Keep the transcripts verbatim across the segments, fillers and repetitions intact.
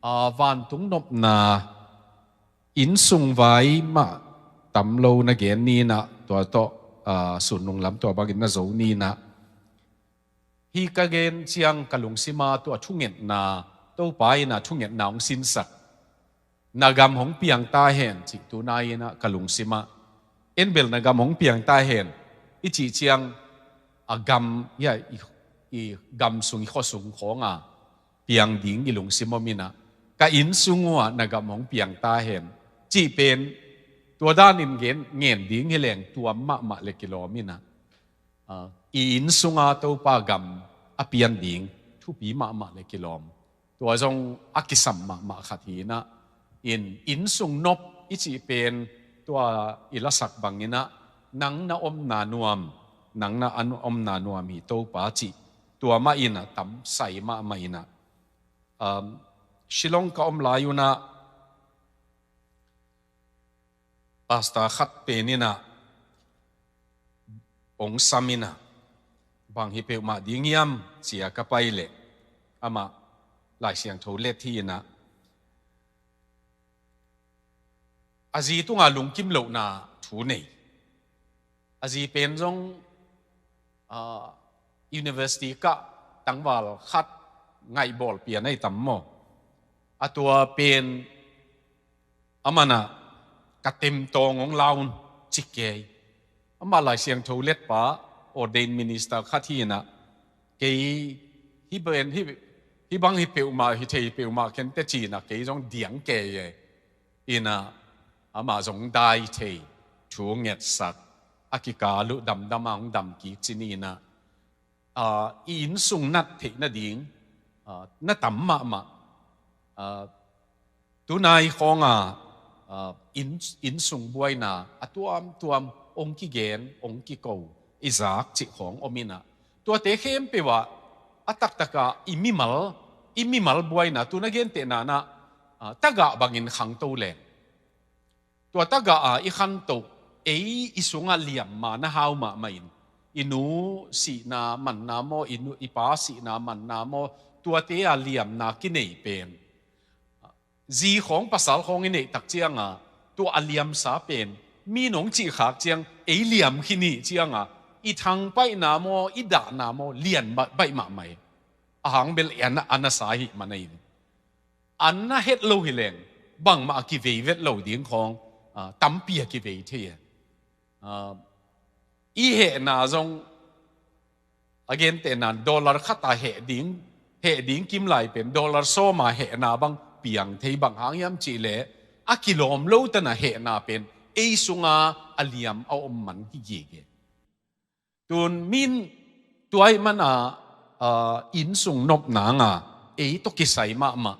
A, vantung nopna, innsung vai mah tam lo na gen ni in ah, tua tawh, a, sun nung lam tua bangin na zo ni in ah. Hih ka gen ciang ka lungsima tua thungetna, Topa in ah thungetna hong sinsak. Na gam hong piang ta hen cih tu nai in ah ka lungsima. En bel na gam hong piang ta hen i cih ciang a gam, ya, i, i gam sung i khua sung khawng a piang ding i lungsim om in ah, ka innsung uh ah na gam hong piang ta hen cih pen tua danin ngen, ngen ding hi leng tuam mahmah le kilawm in ah, a, i innsung a Topa gam a pian ding thupi mahmah le kilawm. Tua zong a kisam mahmah khat hi in ah, in, innsung nop i cih pen tua i lasak bang in ah, nang na omna nuam, nang na an omna nuam hi Topa cih tua mah in ah tamsai mahmah in ah. Um, Shillong ka om lai un ah, pastor khat pen in ah hong sam in ah, bang hi peuhmah ding hiam ci-a ka pai leh, amah Lai Siangtho let hi in ah, a zi tungah lungkim lohna thu nei. A zi pen zong, a, university kah tangval khat ngaihbawl pian ahi tam maw? A tua pen aman ah ka temtawng hong la un ci kei. Amah Lai Siangtho letpa, ordained minister khat hi in ah, kei hih pen, hih, hih bang hi peuhmah, hi thei peuhmah kei inteh ci in ah kei zong diang kei e. In ah amah zong dai thei, thu ngetsak, a kikal uh damdam a hong dam kik ci ni in ah, a, i innsung nat theih nading, a, na tam mahmah. A, tunai khawng a, a, inn, innsung buaina a tuamtuam hong kigen, hong kiko, i zak cih khawng om in ah, tuate khempeuh ah a taktak a i mimal, i mimal buaina, tu na gentehna in ah, a, tagah bangin khangto leng, tua tagah a i khantoh, ei i sungah liamma na hau mahmah in, i nu sihna manna maw, i nu, i pa sihna manna maw, tuate a liamna kinei pen, zi khawng pasal khawng i neih tak ciang a, tua a liamsa pen mi nong cih khak ciang ei liam khin hi ciang a, i thangpaihna maw, i dahna maw, lian ba-, baih mahmah hi. A hang bel a na, a na sa hi man a in, an na het lo hi leng, bangmah a kivei vet lo ding khawng, a, tampi a kivei thei e. A, i hehna zong, a gentehna in dollar khat a heh ding, heh ding kim lai pen dollar sawm a hehna bang piang thei, bang hang hiam cih leh a kilawm lo tan a hehna pen ei sungah a liam a om man hi gige. Tun min tua ahih man a, a, innsung nopna nga, ei tawh kisai mahmah,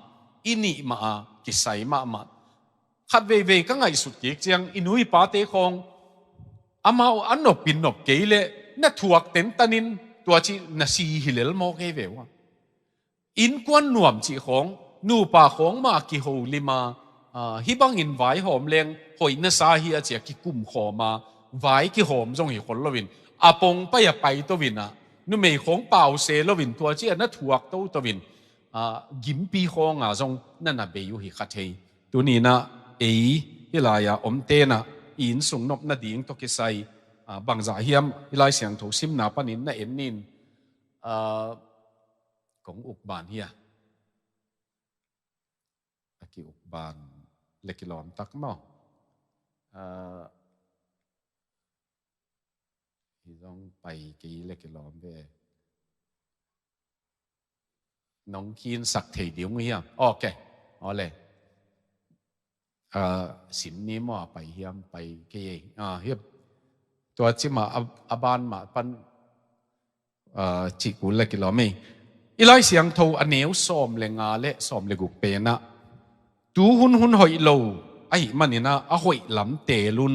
i nih mah a kisai mahmah. Khat veivei ka ngaihsut kik ciang, i nu i pate khawng, amau a nop in nop kei leh, na thuak tentan in, tua ci na si hi lel maw kei ve uh a. Innkuan nuam cih khawng, nupa khawng mah kiholim a, a, hih bangin vaihawm leng hoih na sa hi a ci a kikum khawm a, vai kihawm zong hi khol lo in, a pong pai a paito in a, numei khawng pause lo in, tua ci a na thuak toto in, a, gimpi khawng a zong na na bei uh hi kha thei. Tuni in a, ei hih lai a omte in a, i innsung nop nading tawh kisai, a, bangzah hiam, hih Lai Siangtho simna panin na en ni in, a, kong uk ban hi a. A ki-uk ban le kilawm tak maw? A, hi zong pai kei le kilawm ve. Nong khinsak thei ding uh hiam? Ok. Awle. A, sim ni maw, a pai hiam, pai kei ei. A, hiam. Tua ci mah, a, a ban mah pan, a, cih kul le kilawm ei. I Lai Siangtho a neu sawm le nga le sawm le guk pen ah, tu hun hun hoih lo ahih manin ah, a hoih lam teel un,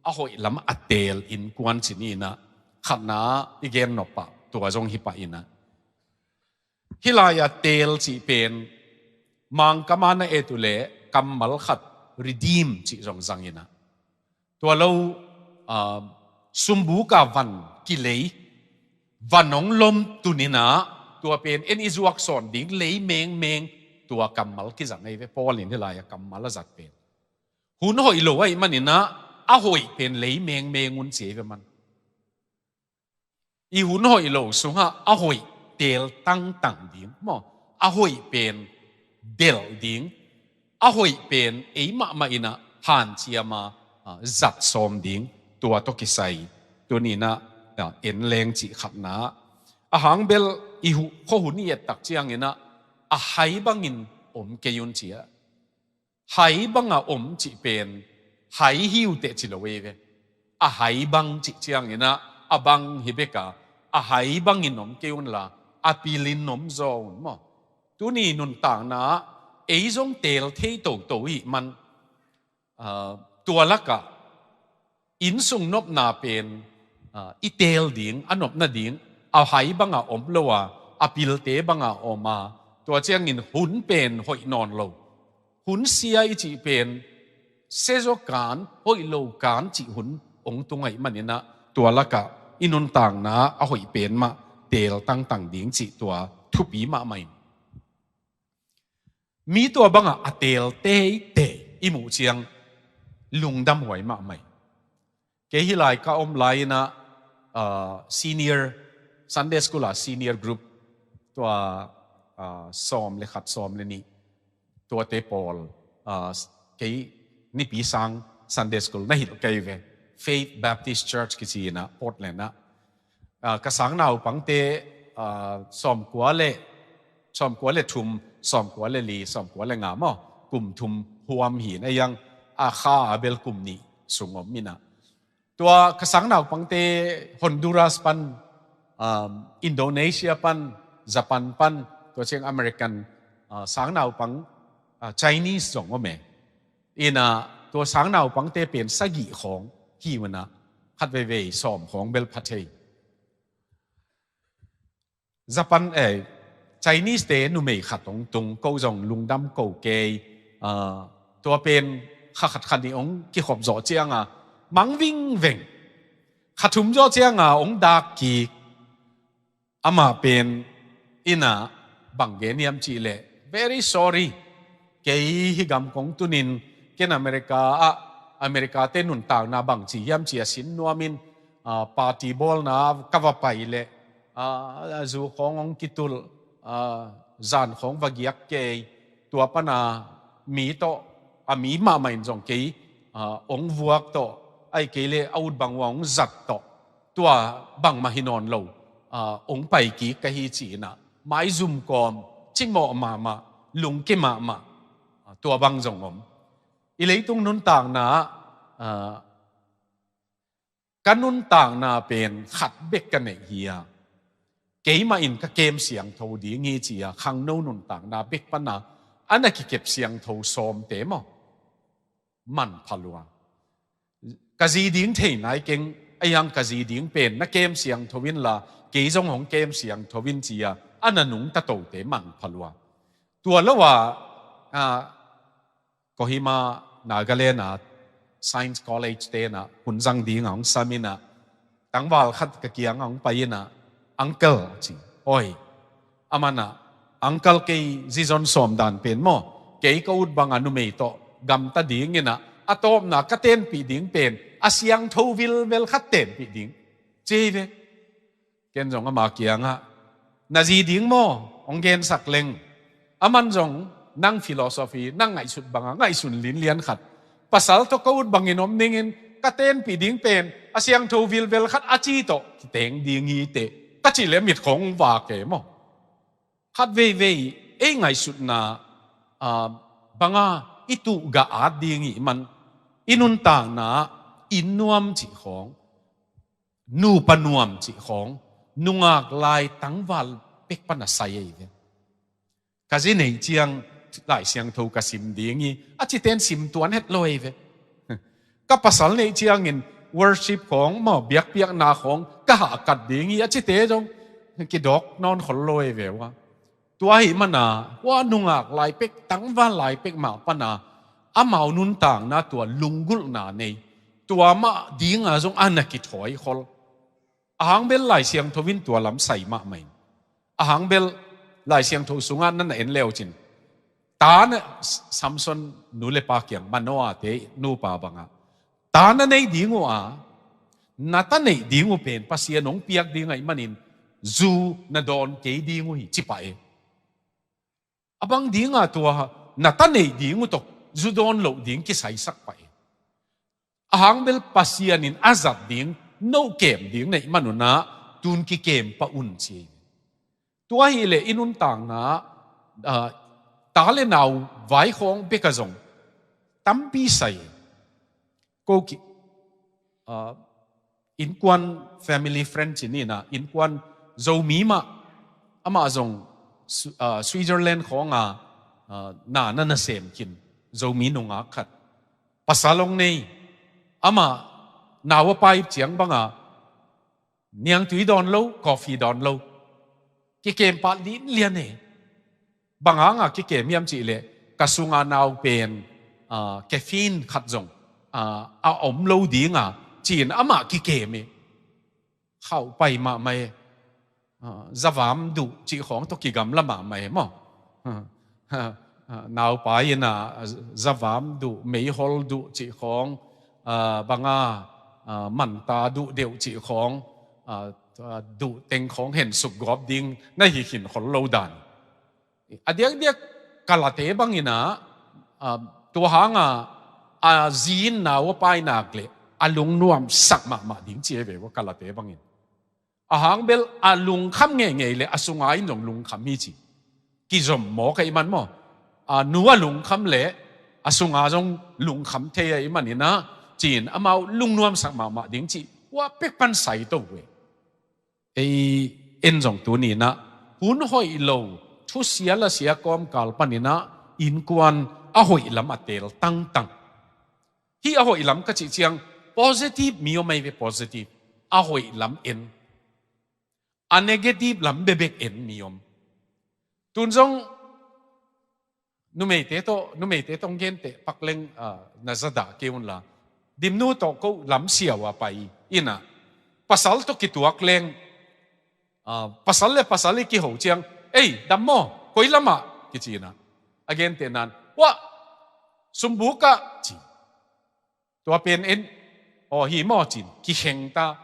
a hoih lam a teel innkuan ci ni in ah, khatna i gen nop ah, tua zong hi pah in ah. Hih lai a teel cih pen, Mangkam a na et uh leh kammal khat redeem cih zong zang in ah. Tua lo, ah, sumbuk a van kilei, van hong lom tun in ah, tua pen en i zuak sawn ding lei mengmeng, tua kammal kizang ahi ve, Paul in hih lai-ah kammal a zat pen. Hun hoih lo ahih manin ah, a hoih pen lei mengmeng un ci ahi ve man. I hun hoih lo sungah a hoih teel tangtang ding maw? A hoih pen delh ding, a hoih pen ei mahmah in ah hanciam a, ah, zat sawm ding, tua tawh kisai tuni-in ah, ah, en leng cih khatna. A hang bel i hu-, khuahun i et tak ciangin ah, a hai bangin om kei un ci a. Hai banga om cih pen, hai hi uh teh ci lo ei ve. A hai bang cih ciangin ah, a bang hi bek a, a hai bangin om kei un la, a pilin om zaw un maw? Tuni nuntakna ah, ei zong teel thei toto ahih man, ah, tua lakah, innsung nopna pen, ah, i teel ding, a nopna ding, a hai banga om lo a, a pilte banga om a, tua ciangin hun pen hoih nawn lo. Hun sia i cih pen, sia zaw kan, hoih lo kan cih hun ong tung ahih manin ah, tua lakah i nuntakna a hoih pen mah teel tangtang ding cih tua thupi mahmah in. Mi tua bangah a teel teitei i muh ciang lungdam huai mahmah hi. Kei hih lai ka om lai-in ah, ah, senior, Sunday school ah senior group, tua, ah, sawm le khat, sawm le nih, tuate pawl, ah, kei Nipi sang Sunday school na hilh kei ve. Faith Baptist Church kici-in ah, Portland ah. Ah, ka sangnaupangte, ah, sawmkua le, sawmkua le thum, sawmkua le li, sawmkua le nga maw, kum thum huam hi na, a iang a kha a bel kum nih sung om in ah. Tua ka sangnaupangte Honduras pan, ah, Indonesia pan, Japan pan, tua ciang American, ah, sangnaupang, ah, Chinese zong om e. In ah, tua sangnaupangte pen sagih khawng hi un ah, khat veivei sawm khawng bel pha thei. Japan, eh, Chinese te numei khat ong tung, ko zong lungdam ko kei, ah, tua pen kha khat khat nih ong kikhop zawh ciang a, mang vingveng. Kha thum zawh ciang a, ong dak kik. Amah pen in ah bang gen hiam cih leh, "Very sorry. Kei hih gam kong tun in, ken America ah, America te nuntakna bang ci hiam ci a sin nuam in, ah, party bawlna ka va pai leh, ah, zu khawng ong kitul, ah, zan khawng va giak kei, tua pan a mi tawh, a mi mahmah in zong kei, ah, ong vuak tawh, ahih kei leh a ut bang uh a ong zat tawh, tua bangmah hi nawn lo, ah, ong pai kik ka hi," ci-in ah, maizum kawm, cimawh mahmah, lungke mahmah, ah, tua bang zong om. I leitung nuntakna ah, ah, ka nuntakna pen khat bek ka neih hi a, keimah in ka kem siangtho ding hi ci a, khangno nuntakna bek pan a, a na kikep siangtho sawmte maw, manpha lua. Ka zi ding thei nai keng, a iang ka zi ding pen na kem siangtho in la, kei zong hong kem siangtho in ci a, a na nungta tote manpha lua. Tua lo a, ah, Kohima, Nagaland ah, Science College te in ah, hun zang ding a hong sam in ah, tangval khat ka kiang a hong pai in ah, "Uncle," ci. "Oi." Aman ah, "Uncle, kei zizon sawm dan pen maw, kei ka ut bang a numei tawh gamta ding in ah, a tawpna ka tenpih ding pen a siangtho vilvel khat tenpih ding," ci hi ve. Ken zong ama kiangah, "Na zi ding maw?" hong gensak leng, aman zong, "Nang philosophy, nang ngaihsut bangah ngaihsun linlian khat, pasal tawh ka ut bangin om ningin, ka tenpih ding pen a siangtho vilvel khat a ci tawh kiteng ding hi teh," ka cih leh mit khawng va kei maw. Khat veivei ei ngaihsutna, ah, banga i tuh gah at ding hi man, i nuntakna, inn nuam cih khawng, nupa nuam cih khawng, nungak lai tangval pek pan a sai ahi ve. Ka zi nei ciang Lai Siangtho ka sim ding hi, a cite in sim tuan het lo ahi ve. Ka pasal nei ciangin worship khawng maw, biakpiakna khawng ka hahkat ding hi, a cite zong kidawk nawn khol lo ahi ve ua. Tua ahih man a, hua nungak lai pek, tangval lai pek mah pan a, amau nuntakna tua lunggulhna nei, tua mah ding a zong a na kithawi khol. A hang bel Lai Siangtho in tua lam sai mahmah in. A hang bel Lai Siangtho sungah na na en le uh cin, Ta na, Samson nu le pa kiang, Manoa te nupa bangah, ta na nei ding uh a, na ta neih ding uh pen Pasian hong piak ding ahih manin zu na dawn kei ding uh hi, ci pah e. A bang ding a tua na ta neih ding uh tawh zu dawn loh ding kisaisak pah e. A hang bel Pasian in a zat ding, no kem ding na hih man un ah, tun kikem pah un ci. Tua hi leh i nuntakna ah, ah, ta le nau vai khawng bek a zong tampi sai. Ko ki, ah, innkuan, family friend ci ni in ah, innkuan Zomi mah, amah zong Swi-, ah, Switzerland khawng a, ah, na na nasem khin Zomi nungak khat. Pasal hong nei, amah nau a pai ciang bang a, niangtui dawn lo, coffee dawn lo. Kikem pah lianlian e. Bang hang a kikem hiam cih leh, ka sung a nau pen, ah, caffeine khat zong, ah, a om lo ding a, ci-in amah kikem e. Khauh pai mahmah e. Ah, zavam duh cih khawng tawh kigamla mahmah e maw. Ah, ah, ah, naupai in ah, zavam duh, meihol duh cih khawng, ah, bang a, ah, manta duh deuh cih khawng, ah, ah, duh teng khawng hensuk gawp ding na hi khin khol lo dan. A diakdiak Kalate bang in ah, ah, tua hang a, a zi in nau a pai nak leh a lungnuamsak mahmah ding ci e ve ua Kalate bang in. A hang bel a lungkham ngeingei leh a sung a in zong lungkham hi ci. Kizom mawk ahih man maw. A nu a lungkham leh a sung a zong lungkham thei ahih man in ah, ci-in amau lungnuamsak mahmah ding ci. Ua pek pan sai to ve. Ei, en zong tuni in ah, hun hoih lo, thusia lasia kawmkal pan in ah, innkuan a hoih lam a teel tangtang. Hih a hoih lam ka cih ciang, positive mi om ahi ve, positive. A hoih lam en. A negative lam bekbek en mi om. Tun zong, numeite tawh, numeite tawh hong genteh pak leng, ah, na zadah kei un la. Dimnu tawh ko lam siau a pai in ah, pasal tawh kituak leng, ah, pasal le pasal i kiho ciang, "Ei, dam maw, koi lamah?" kici in ah. A genteh nan, "Uah, sumbuk ah," ci. Tua pen en, "Aw, hi maw?" ci-in kikheng ta.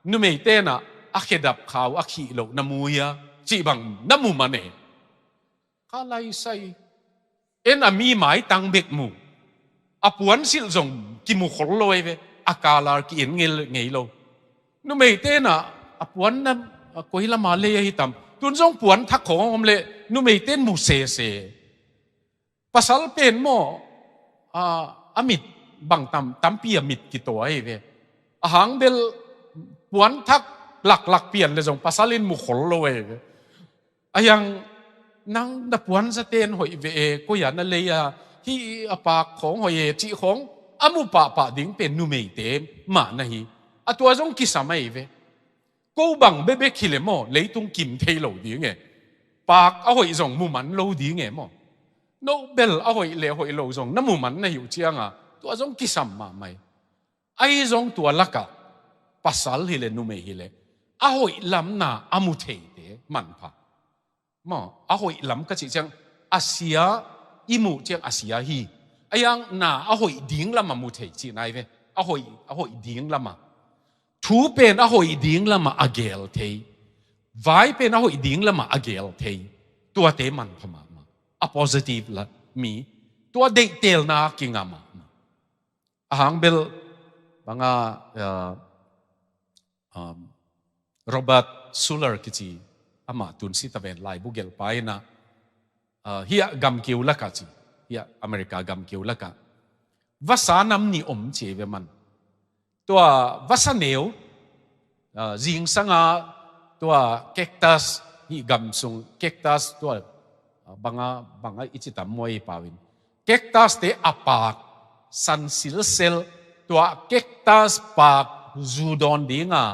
Numeite in ah, "A khedap khau a khih loh na mu hia?" cih bang na mu man e. Ka lai sai. En a mi maitang bek mu. A puansilh zong kimu khol lo ahi ve. A color ki-en ngei, ngei lo. Numeite in ah, "A puan na, a koi lam a lei ahi tam?" Tun zong puan thak khawng om leh numeite in mu sese. Pasal pen maw, a, a mit bang tam, tampi a mit kitaw ahi ve. A hang bel puan thak laklak pian leh zong pasal in mu khol lo ahi ve. A hiang, "Nang na puan zaten hoih ve e, koi a na lei a, hih a pak khawng hoih e," cih khawng a mu pahpah ding pen numeite mah na hi. A tua zong kisam ahi ve. Ko bang bekbek hi leh maw, leitung kim thei lo ding e. Pak a hoih zong mu man lo ding e maw. No bel a hoih le hoih lo zong na mu man na hi uh ciang a, tua zong kisam mahmah hi. Ahi zong tua lakah, pasal hi leh numei hi leh, a hoih lam na a mu theite manpha. Maw, a hoih lam ka cih ciang, a sia i muh ciang a sia hi. A hiang na a hoih ding lam a mu thei cihna hi ve. A hoih, a hoih ding lam a. Thu pen a hoih ding lam a a geel thei. Vai pen a hoih ding lam a a geel thei. Tuate manpha mahmah. A positive la mi. Tua deihtelna kingah mahmah. A hang bel bang a, ah, um, Robert Schuller kici, amah tun si ta ven laibu gelhpa in ah, ah, hiah gamkeu lakah ci, hiah America gamkeu lakah vasa nam nih om ci ve man. Tua vasa neu, ah, zingsang a tua cactus, hih gam sung cactus tua, ah, bang a, bang a i ci tam maw ei pau in. Cactus te a pak san silsel, tua cactus pak zu dawn ding a,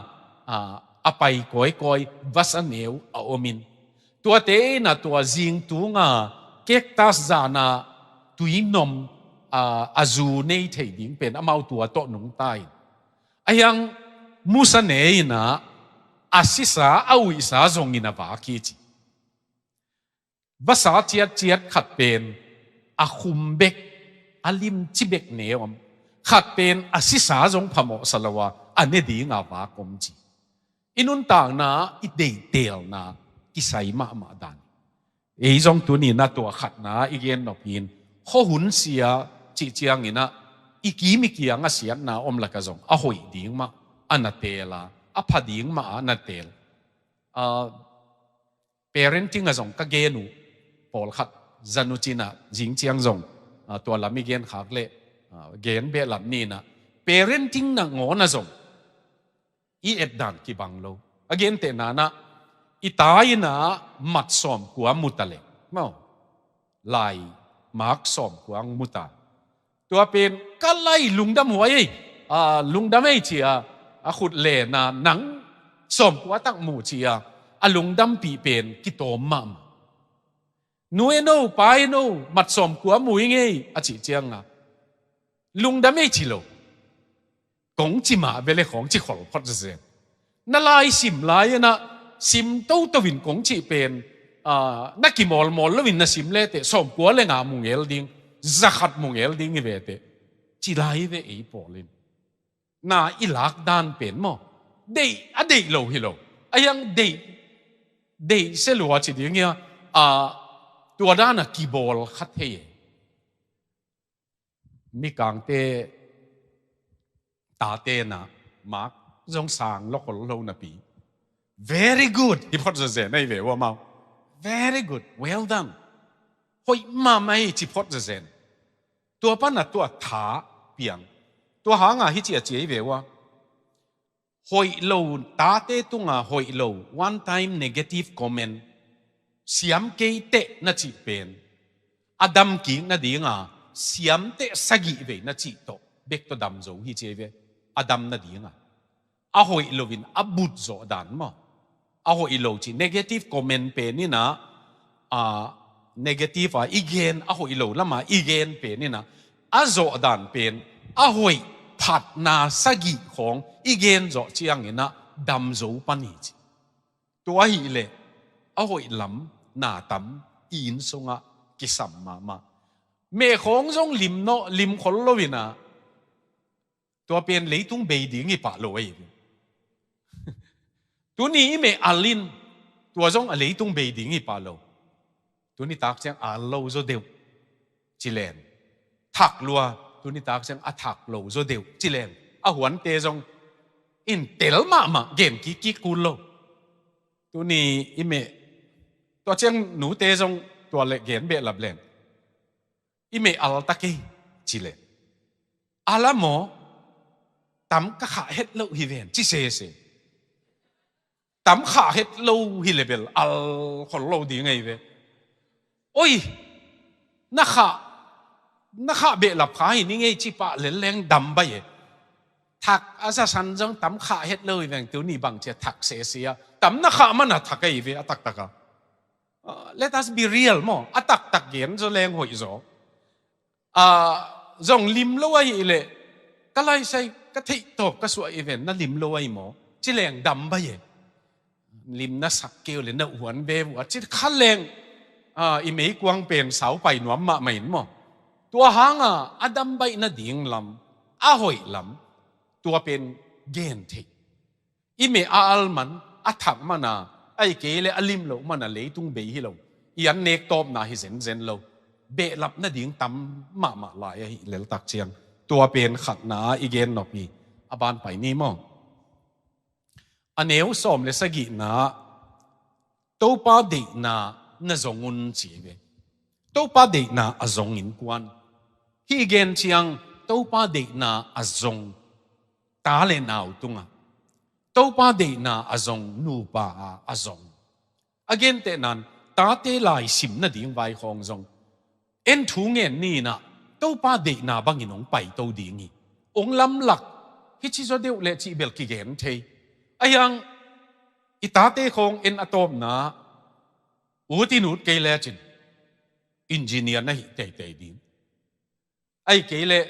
a, a pai kawikawi vasa neu a om in. Tuate in ah tua zing tung a cactus zan a tuinom, a, a zu nei thei ding pen amau tua tawh nungta in. A hiang musa ne in ah a sisa, a uihsa zong in a vak hi ci. Vasa ciatciat khat pen a khum bek, a limci bek ne om. Khat pen a sisa zong phamawhsa lo a, a ne dinga vak om ci. I nuntakna, i deihtelna kisai mahmah dan. Ei zong tuni-in ah tua khatna i gen nop hi-in, khuahun sia cih ciangin ah, i kim i kiang a siatna om lakah zong a hoih ding mah a na teel a, a pha ding mah a na teel. Ah, parenting ah zong ka gen uh pawlkhat, zanu cin ah zing ciang zong, ah, tua lam i gen khak leh, ah, gen behlap ni-in ah, parenting nangawn ah zong i etdan kibang lo. A gentehna-in ah, i ta in ah mat sawmkua mu ta leh, maw, lai, mark sawmkua mu ta. Tua pen ka lai lungdam huai ei, ah, lungdam ei ci-a, a khut len a, nang sawmkua tak mu ci-a, a lungdampih pen kitawm mahmah. Nu en o, pa en o, mat sawmkua mu ing ei, a cih ciangin ah, lungdam ei ci lo. Kong ci mah bel e, kong ci khol phot zenzen. Na lai sim lai-in ah, sim toto in kong cih pen, ah, na kimawlmawl loin na sim leteh, sawmkua le nga mu ngel ding, za khat mu ngel ding hi veteh, ci lai ve ei pawl in. Na i lak dan pen maw, deih, a deih lo hi lo. A hiang deih, deih se lua ci ding hi a, ah, tua dan a kibawl kha thei e. Mikangte, tate in ah, mark zong sang lo khol lo napi, very good hi phot zenzen ei ve ua, maw. Very good, well done. Hoih mahmah ei ci phot zenzen. Tua pan ah tua tha piang. Tua hang ah hici a ci ei ve ua. Hoih lo, tate tungah hoih lo, one time negative comment, siam kei teh na cih pen, a dam kik nadinga, siam teh sagih vei na cih tawh bek tawh dam zo hi ci ei ve. A dam nadinga, a hoih loin a but zawh dan maw, a hoih lo ci, negative comment pen in ah, ah, negative a i gen, a hoih lo lamah i gen pen in ah, a zawh dan pen, a hoih phatna sagih khawng i gen zawh ciangin ah, dam zo pan hi ci. Tua ahih leh, a hoih lam na tam, i inn sungah kisam mahmah. Meh khawng zong lim nawh, lim khol loin ah, tua pen leitung bei ding hi pah lo ei. Tuni i meh al in, tua zong a leitung bei ding hi pah lo. Tuni tak ciang al lo zaw deuh ci leng, thak lua, tuni tak ciang a thak lo zaw deuh ci leng, a huante zong in tel mahmah, gen kikkik kul lo. Tuni i meh, tua ciang nute zong tua leh gen behlap leng, i meh al ta kei ci leh, al a maw, tam ka khah het loh hi ven ci sese. Tam khah het lo hi leh bel al khol lo ding ei ve. Oi, na khah, na khah behlap kha hi ning ei ci pah lel leng dam baih e. Thak a zasan zong tam khah het lo hi veng, tuni bang ci a thak sese a, tam na khah man a thak ei ve, a taktak a. Ah, let us be real maw, a taktak gen zaw leng hoih zaw. Ah, zong lim lo ahih leh, ka laisai ka theih tawp ka suah i ven, na lim lo ahi maw ci leng dam baih e. Lim na sak kei uh leh na huan ve uh a ci kha leng, ah, i meikuang pen sau pai nuam mahmah in maw. Tua hang a, a dam baih nading lam, a hoih lam, tua pen gen thei. I meh a al man, a thak man a, ahih kei leh a lim loh man a leitung bei hi lo. I an nek tawpna hi zenzen lo. Behlap nading tam mahmah lai ahih lel tak ciang, tua pen khatna i gen nop hi. A ban pai ni maw. A neu sawm le sagihna, Topa deihna na zong un ci ve. Topa deihna a zong innkuan. Hih i gen ciang, Topa deihna a zong ta le nau tungah, Topa deihna a zong nupa a, a zong. A gentehna in, tate laisim nading vai khawng zong, en thu ngen ni in ah, Topa deihna bangin hong paito ding hi. Hong lamlak, hici zaw deuh leh cih bel kigen thei. A hiang, i tate khawng en a tawpna, ut in ut kei lecin, engineer na hih teitei ding. Ahih kei leh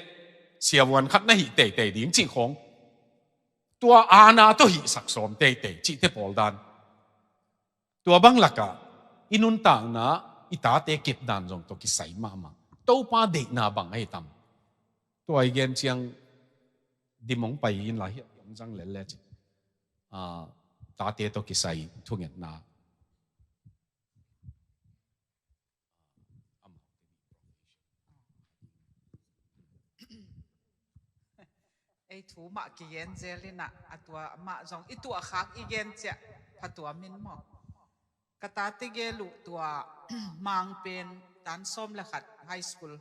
siavuan khat na hih teitei ding cih khawng, tua aana tawh hihsak sawm teitei cihte pawl dan. Tua bang lakah i nuntakna, i tate kepdan zong tawh kisai mahmah. Topa deihna bang ahi tam. Tua i gen ciang dim hong pai in la hi, hong zang lel le ci. Ah, tate tawh kisai thungetna. Ei thu mah kigen zel in ah, a tua mah zong i tuah khak i gen ciah phatuam in maw. Ka tate gel uh tua Mang pen tan sawm le khat high school,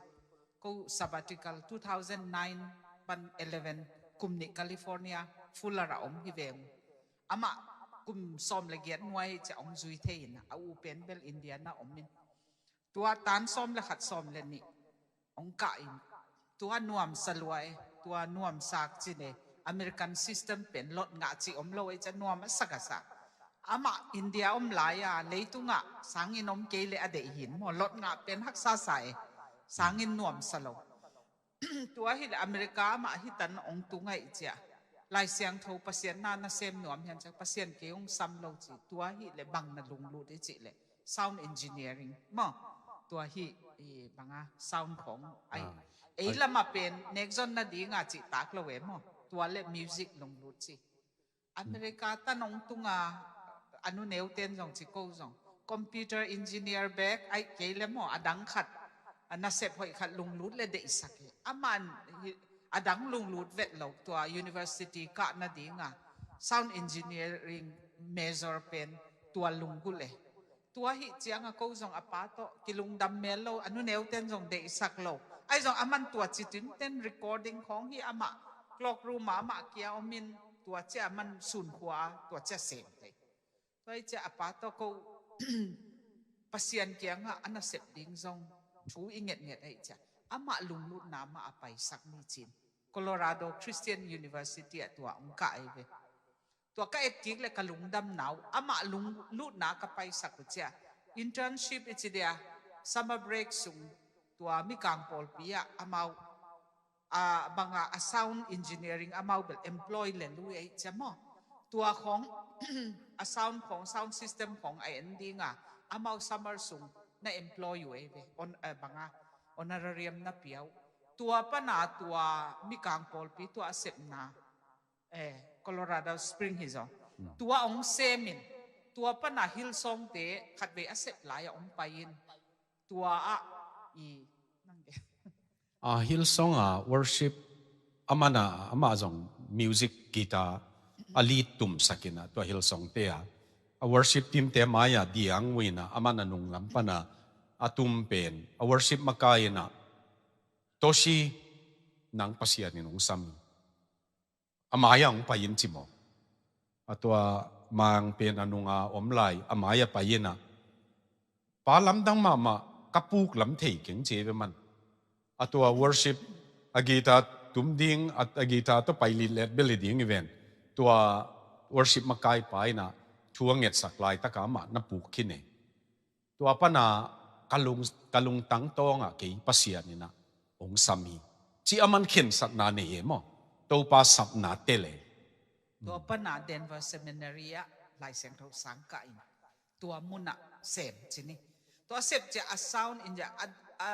ko sabbatical two thousand nine pan eleven kum nih California Fuller a om hi veng. Amah kum sawm le giat nuai ciah hong zui thei in a, a u pen bel Indiana om in. Tua tan sawm le khat sawm le nih hong kah in, tua nuamsa lua e, tua nuamsa cin e, American system pen lot ngah cih om lo e, ca nuam a sak a sa. Amah India om lai a, leitungah sangin om kei le a deih hin maw, lot ngah pen haksa sa e, sangin nuamsa lo. Tua hi le America amah hi tan ong tung ahi cia. Lai Siangtho Pasian na na sem nuam hian cia, Pasian kei ong sam lo ci. Tua hi le bang na lunglut i ci le sound engineering maw. Tua hi i banga sound khong ai. Ah. Ei lama pen nekzon na dinga ci tak lo e maw. Tua le music lunglut ci. America tan ong tunga a nu neu ten zong ci ko zong computer engineer bek ai kei le maw, a dang khat a nasep hoih khat lunglut le deihsak hi. Aman hi, a dang lunglut vet lo, tua university kah na dinga sound engineering major pen tua lunggulh e. Tua hi cianga ko zong a pa tawh kilungdam mel lo, a nu neu ten zong deihsak lo. Ai zong aman tua ci tin ten recording khong hi amah clock room ah amah kia omin tua cia aman sun khua a tua cia sem thei. Tua hi cia a pa tawh ko Pasian kianga a nasep ding zong thu i ngetnget ahi cia. Amah lunglutna mah a paisak mi cin Colorado Christian University ah tua ong kah ei ve. Tua ka et kik le ka lungdam nau, amah lunglutna ka paisak uh cia. Internship i ci dia, summer break sung tua Mikang pawlpi ah amau, a, banga a sound engineering amau bel employ le lui ei cia maw. Tua khong, a sound khong, sound system khong a en dinga, amau summer sung na employ uh ei ve, on, a, banga honorarium na piau. Tua pana tua Mikang pawlpi tua a sepna eh, Colorado Spring hi zaw. Tua ong semin, tua pana Hillsong te khatvei a sep lai a ong pai in. Tua ah i nang ke. Ah, Hillsong a worship amana, ama zong music guitar a lead tum sakina tua Hillsong te a. A worship team te maya diang wina amana nunglam pana a tum pen. A worship makaina Toshi nang Pasian in ong sam. A mai-ah hong pai in ci maw. A tua Mang pen a nunga om lai, a mai-ah pai in a. Pa lamdang mahmah, ka puk lam thei keng ci ve man. A tua worship, a guitar tum ding, a, a guitar tawh pai litlet bel hi ding hi ven. Tua worship makai pa in a, thu a ngetsak laitak a amah na puk khin e. Tua pana ka lung, ka lungtang tawngah kei Pasian in a hong sam hi. Ci a man khensatna nei e maw. Topa sapna tel e. Tua pana Denver Seminary ah Lai Siangtho sang kah in. Tua munah sem ci ni. Tua sep cia a sound in cia a, a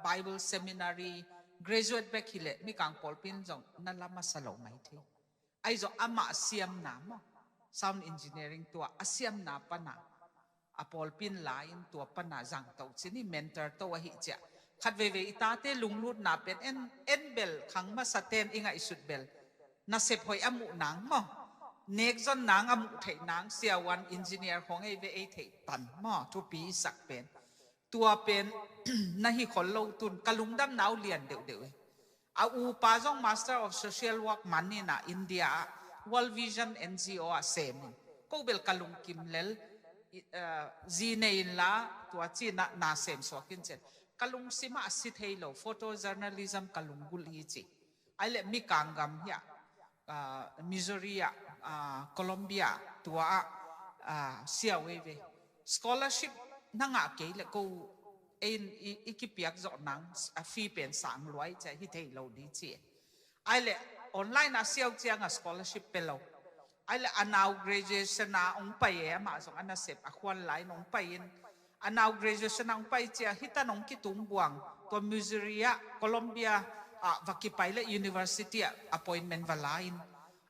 Bible Seminary graduate bek hi le Mikang pawlpi in zong na la masa lo mai thei. Ai zong amah siamna maw. Sound engineering tua a siamna pana. A pawlpi in la in tua pana zang to ci ni mentor to ahi cia. Khat veivei i tate lunglutna pen en, en bel khang masa ten i ngaihsut bel. Nasep hoih a muh nang maw. Nekzon nang a muh theih nang siavuan engineer khong ei ve ei theih tan maw. Thupi i sak pen. Tua pen na hi khol lo tun ka lungdam nau lian deuhdeuh e. A upa zong Master of Social Work man in a India ah World Vision N G O ah sem in. Ko bel ka lungkim lel, i, eh, zi nei in la tua ci na, na sem suak in cen. Ka lungsim ah a si thei lo, photojournalism ka lunggulh hi ci. Ai le Mikang gam hi ah, ah, Missouri ah, ah, Columbia tua ah, ah, siau ei ve. Scholarship na ngah kei le ko ei in i, i kipiak zawh nang a fee pen sang luai cia hi thei lo di ci. Ai le online ah siau cianga scholarship pe lo. Ai le a nau graduation ah ong pai e amah zong a nasep a khuan lai in ong pai in. A nau graduation ah ong pai cia hi tan ong kitung buang. tua Missouri ah, Columbia ah va kipai le university ah appointment va la in,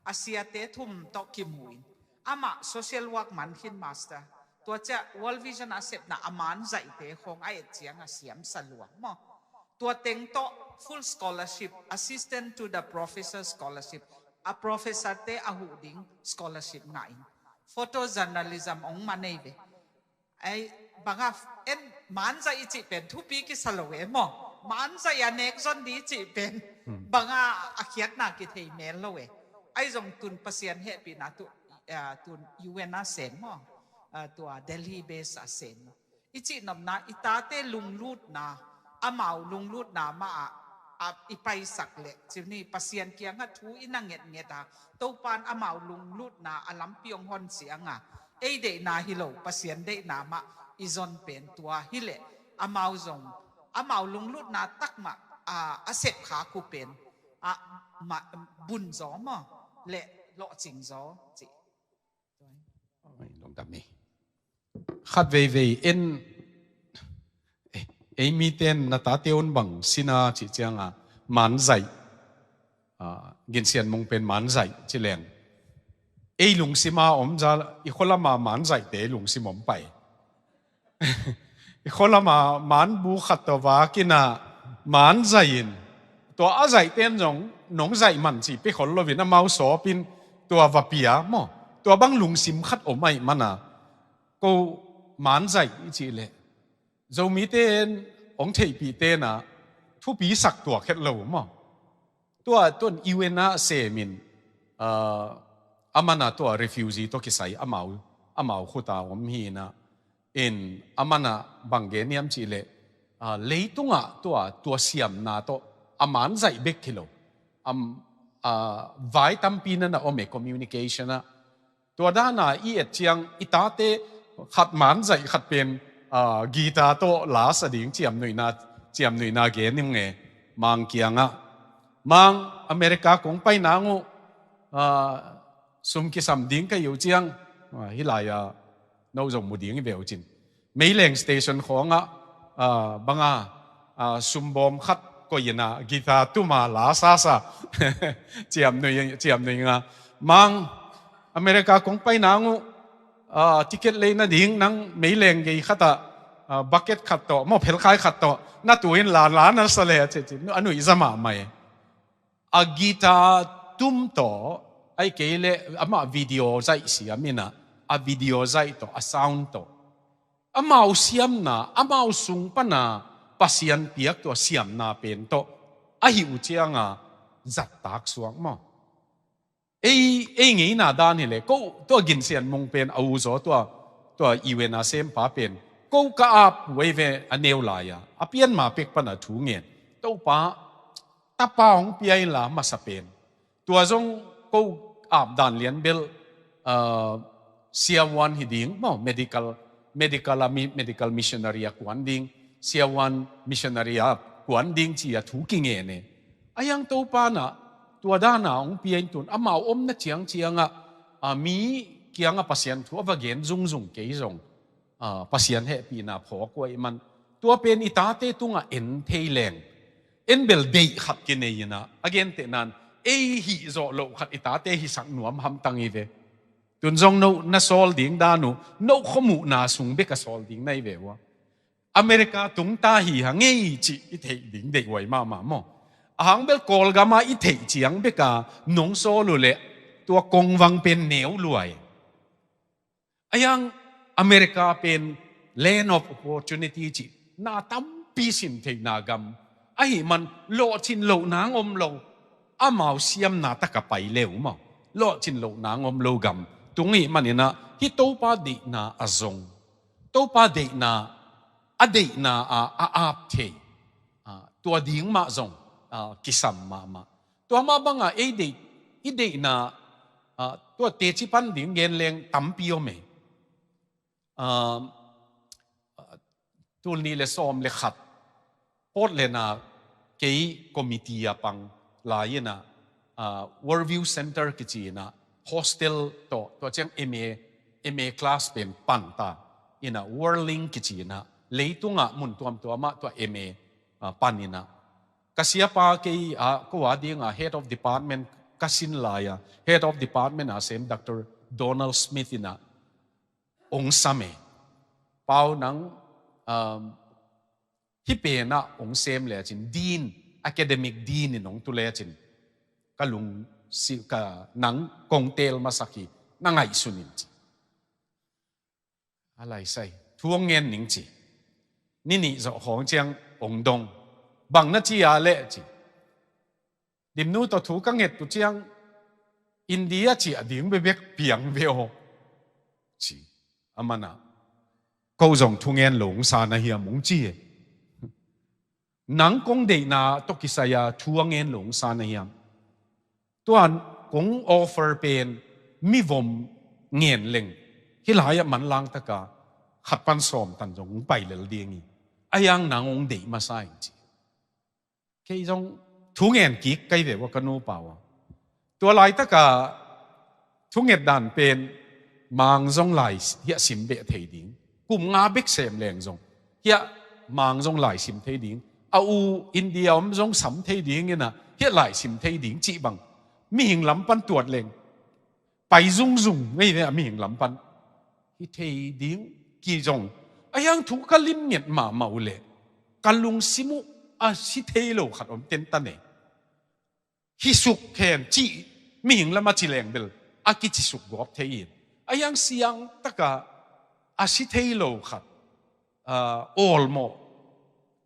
a siate thum tawh kimu in, amah social work man khin, master. Tua ciah World Vision a sepna a man zaihte khawng a et ciang a siam sa lua maw. Tua teng tawh full scholarship, assistant to the professor scholarship, a professor te a huh ding scholarship ngah in, photojournalism ong man ei ve. Ei, banga en, man zaih i cih pen thupi kisa lo e maw. Man zaih a nek zon di i cih pen banga a khiatna kithei mel lo e. Ai zong tun Pasian hehpihna tu, ah, tun U N a sem maw. Ah, tua Delhi base a sem maw. I cih nopna, i tate lunglutna, amau lunglutna mah ah, ah, i paisak leh, cih ni Pasian kiangah thu i na ngetnget a, Topan amau lunglutna a lampi ong hon cianga, ei deihna hi lo, Pasian deihna mah i zon pen tua hi leh, amau zong, amau lunglutna tak mah, ah, a sep kha ku pen, ah, ma, bun zaw maw, le lawhcing zaw, cih. Lungdam ei. Khat veivei en, ei miten na tate un bang sina cih cianga man zaih, ah, ginsian mung pen man zaih ci leng. Ei lungsima om za, i khualama man zaihte lungsim om pai. I khualama man bu khat tawh vakina man zaih in, tua a zaihten zong nong zaih man ci pe khol loin amau sawpin tua va pia maw. Tua bang lungsim khat om aih mana, ko man zaih i cih leh Zomite in ong theihpih tena thupi sak tuak het lo maw. Tua tun U N a semin, ah, amana tua refugee tawh kisai amau, amau khuta om hina. In amana bang gen niam cih leh, ah, leitungah tua, tua siamna tawh a man zaih bek hi lo. Am, ah, vai tampi nana om e communication ah. Tua dana i et ciang i tate khat man zaih khat pen, ah, guitar tawh la sa ding ciamnuihna, ciamnuihna gen ning e Mang kiangah. Mang America kong pai nang uh, ah, sum kisam ding ka hi uh ciang, ah, hi lai-a no zong mu ding i ve uh cin. Meileng station khawngah, ah, banga, ah, sumbawm khat koih ina guitar tuma la sasa. Ciamnui, ciamnui nga. Mang, America kong pai nang uh, ah, ticket lei nading nang meileng gei khatah, ah, bucket khat tawh, maw phelkhai khat tawh, na tuin la, la na sa le, a ci, ci, a nuih za mahmah e. A guitar tum tawh, ai kei le, amah video zaih siam ina, a video zaih tawh, a sound tawh. Amau siamna, amau sung pana, Pasian piak tua siamna pen tawh, a hi uh cianga, zattak suak maw. Ei, ei ngeina dan hi le, ko, tua ginsian mung pen, a u zaw tua, tua U N a sempa pen, ko ka ap uh ei ve a neu lai-a, a pianma pek pana thu ngen. Topa, tapa hong pia inla masa pen. Tua zong ko ap dan lian bel, ah, siavuan hi ding, maw, medical, medical a mi, medical missionary a kuan ding, siavuan missionary a kuan ding ci a thu kingen e. A yang Topa na, tua dana hong pia in tun, amau omna ciangciangah, ah, mi kiangah Pasian thu a va gen zungzung kei zong. Ah, Pasian hehpihna phawk uh ahih man. Tua pen i tate tungah en thei leng. En bel deih khat kinei ina, a gentehnan, ei hih zawh loh khat i tate hisak nuam hamtang i ve. Tun zong no, na sawl ding dan uh, no khuamuhna sung beka sawl ding na i ve uh a. America tungta hi ha ngei cih i theih ding deih huai mahmah maw. A hang bel Kawlgama i theih ciang beka, nong sawl uh leh, tua kongvang pen neu luai. A yang America pen land of opportunity cih, na tampi sin theihna gam. Ahih man lawhcin loh nang om lo. Amau siamna taka pai leu maw. Lawhcin loh nang om lo gam. Tung ahih maninah, hih Topa deihna a zong. Topa deihna, a deihna a, a ap thei. Ah, tua ding mah zong, ah, kisam mahmah. Tua mah banga ei deih, i deihna, ah, tua teci pan ding gen leng tampi om e. Ah, tul nih le sawm le khat, Portland a kei committee a pang lai ina, ah, Worldview Center kici ina, hostel tawh, tua ciang M A, M A class pen panta, ina Worldlink kici ina, leitungah mun tuamtuamah tua M A, ah, panin ah, ka siapa kei ah, ko a ding ah head of department ka sin lai a, head of department a sem Doctor Donald Smith in ah ong sam e. Pau, nang, um, hih pen ah ong sem lecin, dean, academic dean in ong tu lecin, ka lung si, ka nang kong teel masak hi, na ngaihsun in, ci. A lai sai, thu ong ngen ning, ci. Ni nih zawh khawng ciang ong dong. Bang na ci a leh, ci. Dimnu tawh thu ka nget uh ciang, India ciah ding bekbek piang ve aw, ci. Aman ah, ko zong thu ngen lo ong sa na hiam, ong ci e. Nang kong deihna tawh kisai a thu a ngen lo ong sa na hiam? Tua kong offer pen mivom ngen leng, hih lai ah manlang taka khat pan sawm tan zong ong pai lel ding hi. A hiang nang ong deih masa ing, ci. Kei zong thu ngen kik kei ve ua, ka nupa ua. Tua laitaka thunget dan pen, Mang zong lai hiah sim beh thei ding, kum nga bek sem leng zong hiah Mang zong lai sim thei ding, a u India om zong sam thei ding in ah, hiah lai sim thei ding, cih bang mihing lam pan tuat leng pai zungzung ngei ve, a mihing lam pan hi thei ding, ci zong. A hiang thu ka limnget mahmah uh leh, ka lungsim uh a si thei lo khat om tentan e. Hi suk hen, cih mihing lam a ci leng bel a kici suk gawp thei in, a hiang siang taka a si thei lo khat, ah, awlmawh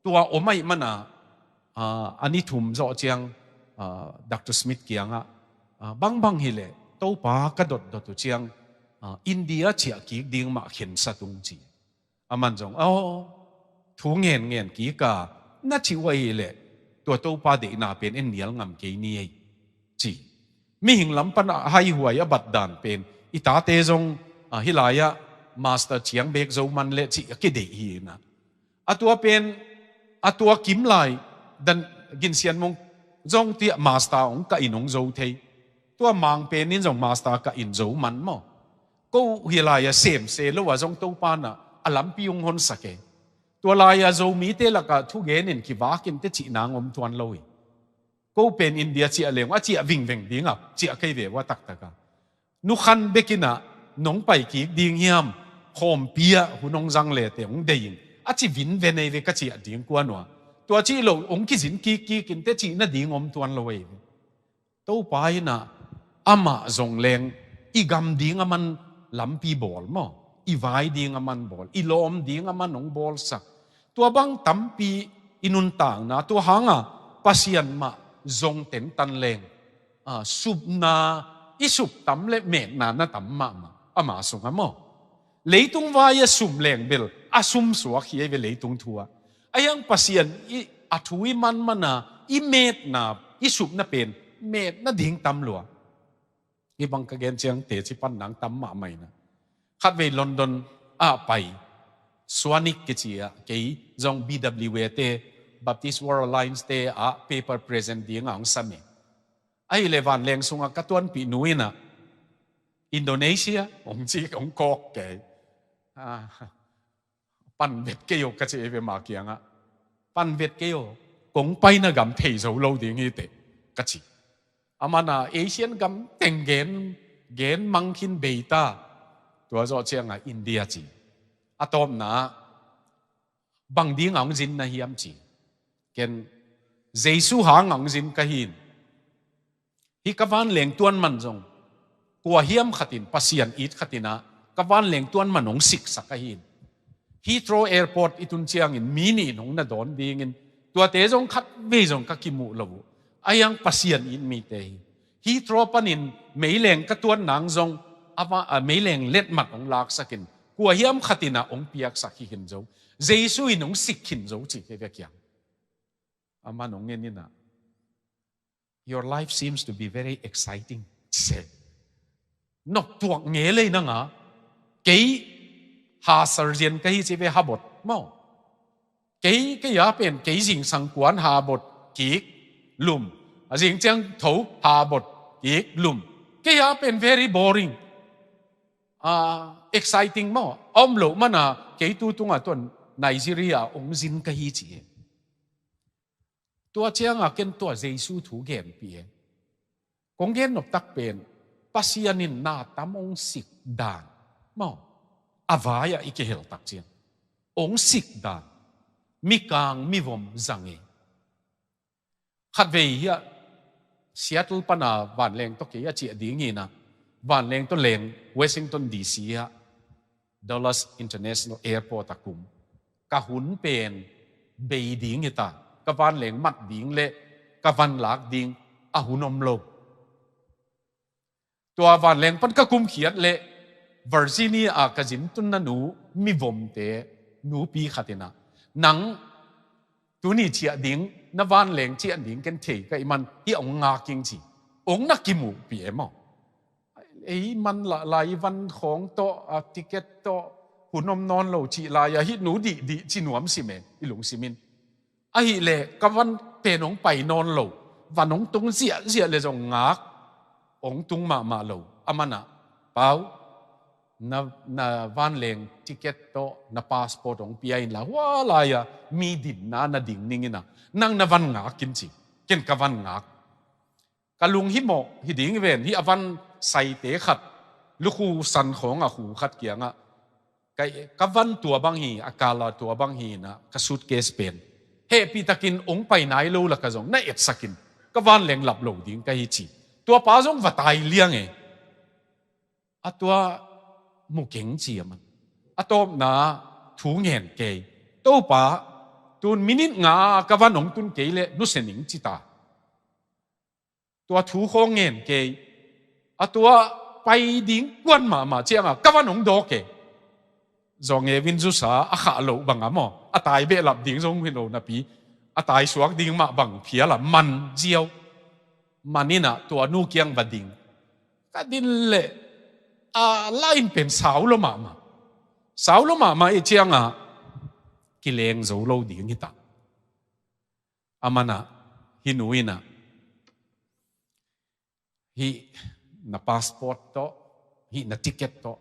tua om ahih mana, ah, a ni thum zawh ciang, ah, Doctor Smith kiangah, ah, bangbang hileh Topa ka dotdot uh ciang, ah, India ciah kik ding mah khensat ung, ci. Aman zong, aw, thu ngen ngen kik a, na cih uh ahih leh tua Topa deihna pen en nial ngam kei ni ei, ci. Mihing lam pan a haihuai a bat dan pen, i tate zong, ah, hih lai-ah master ciang bek zo man leh cih a kideih hi in ah. A tua pen, a tua kim lai, dan Gin Sian Mung zong tiah master ong kah in ong zo thei. Tua Mang pen in zong master kah in zo man maw. Ko hih lai-ah sem se lo a zong Topa in ah a lampi ong honsak e. Tua lai-ah Zomite lakah thugen in kivak in teh cih nang om tuan lo hi. Ko pen India ciah leng a ciah vingveng ding a ciah kei ve ua, taktak a. Nu Khan bek in ah nong pai kik ding hiam, khawmpi ah hun ong zang le teh ong deih ing, a ci vinven ei ve, ka ciah ding kuan ua. Tua cih lo ong kizin kikkik in teh cih nading om tuan lo ei ve. Topa in ah amah zong leng i gam ding aman lampi bawl maw, i vai ding aman bawl, i lawm ding aman ong bawlsak. Tua bang tampi i nuntakna, tua hanga Pasian mah zong tentan leng, ah, supna i sup tam leh metna na tam mahmah ama sungah maw. Leitung vai-ah sum leng bel a sum suak hi ei ve, leitung thu-ah. A hiang Pasian i, a thu i man mana i metna, i supna pen metna ding tam lua. Hih bang ka gen ciang teci pan nang tam mahmah in ah. Khatvei London ah pai, Swanwick kici ah, kei zong B W A te, Baptist World Alliance te ah paper present ding a ong sam e. Ahih leh vanleng sungah ka tuanpih nu in ah, Indonesia ong ci, ong kawk kei. Ah, pan vet kei aw, ka ci ei ve ama kiangah. Pan vet kei aw, kong paina gam thei zo lo ding hi teh, ka ci. Aman ah Asian gam teng gen, gen mang khin bei ta. Tua zawh ciangah India ci. A tawpna ah, bang ding a ong zin na hiam, ci. Ken Jesu hang a ong zin ka hi in, hih ka vanleng tuan man zong kua hiam khat in, Pasian it khat in ah ka vanleng tuan man ong siksak ahi in. Heathrow Airport i tun ciangin mi nih in ong na dawn dingin, tuate zong khatvei zong ka kimuh lo uh. A hiang Pasian it mite hi. Heathrow panin meileng ka tuan nang zong, a va, a, meileng letmat ong laksak in, kua hiam khat in ah ong piaksak hi khin zo. Jesu in ong sik khin zo, ci kei ve kiang. Aman ong ngen in ah, "Your life seems to be very exciting," ci. Noktuak ngei lei nang a, kei ha surgeon ka hi, ci ve, habot maw. Kei, kei a pen, kei zingsang kuan habot kik lum. A zing ciang tho habot kik lum. Kei a pen very boring. Ah, exciting maw. A om loh mana kei tu tunga tuan Nigeria ong zin ka hi, ci e. Tua cianga ken tua Jesu thu genpih e. Kong gen noptak pen Pasian in na tam ong sik dan maw, a vai-ah i kihel tak ciang ong sik dan, mikang mivom zang e. Khatvei hiah Seattle pana vanleng tawh kei a ciah ding hinah, vanleng tawh leng Washington D C ah Dallas International Airport a kum. Ka hun pen bei ding hita, ka vanleng mat ding le ka vanlak ding a hun om lo. Tua vanleng pan ka kumkhiat le Virginia a ka zin tunna nu mivomte nupi khatinah, nang tuni ciah ding, na vanleng ciah ding ken thei ka i man hi, ong ngak ing ci. Ong na kimuhpih e maw? Ei man lah lai i van khawng tawh, a ticket tawh, hun om nawn lo cih lai-ah hih nu dihdih ci nuam sim e, i lungsim in. Ahih leh ka van pen ong pai nawn lo, van ong tung ziahziah le zong ngak, ong tung mahmah lo. A manah, Pau, na, na vanleng ticket tawh na passport ong pia inla, hua lai-ah mi dinna na ding ning inah, nang na van ngak in ci. Ken ka van ngak. Ka lunghimawh hi ding ven, hih a van saite khat, lukhu san khawng a khu khat kiangah, ka, ka van tua bang hi, a kala tua bang hi inah, ka suitcase pen hehpihtakin ong pai nai lo laka zong na etsakin, ka vanleng lap lo ding ka hi ci. Tua pa zong va tai liang e. A tua mu keng ci a man. A tawpna thu ngen kei. Topa, tun minute nga ka van ong tun kei le nusia ning ci ta. Tua thu khawng ngen kei. A tua pai ding kuan mahmah cianga ka van ong dawk e. Zawng e vin zusa a khah loh banga maw, a tai behlap ding zong hi lo napi, a tai suak ding mah bang phiala man ziau. Man inah tua nu kiang va ding. Ka din leh a lain pen sau lo mahmah. Sau lo mahmah i cianga kileng zo lo ding hita. A manah, hih nu inah, hih na passport tawh, hih na ticket tawh,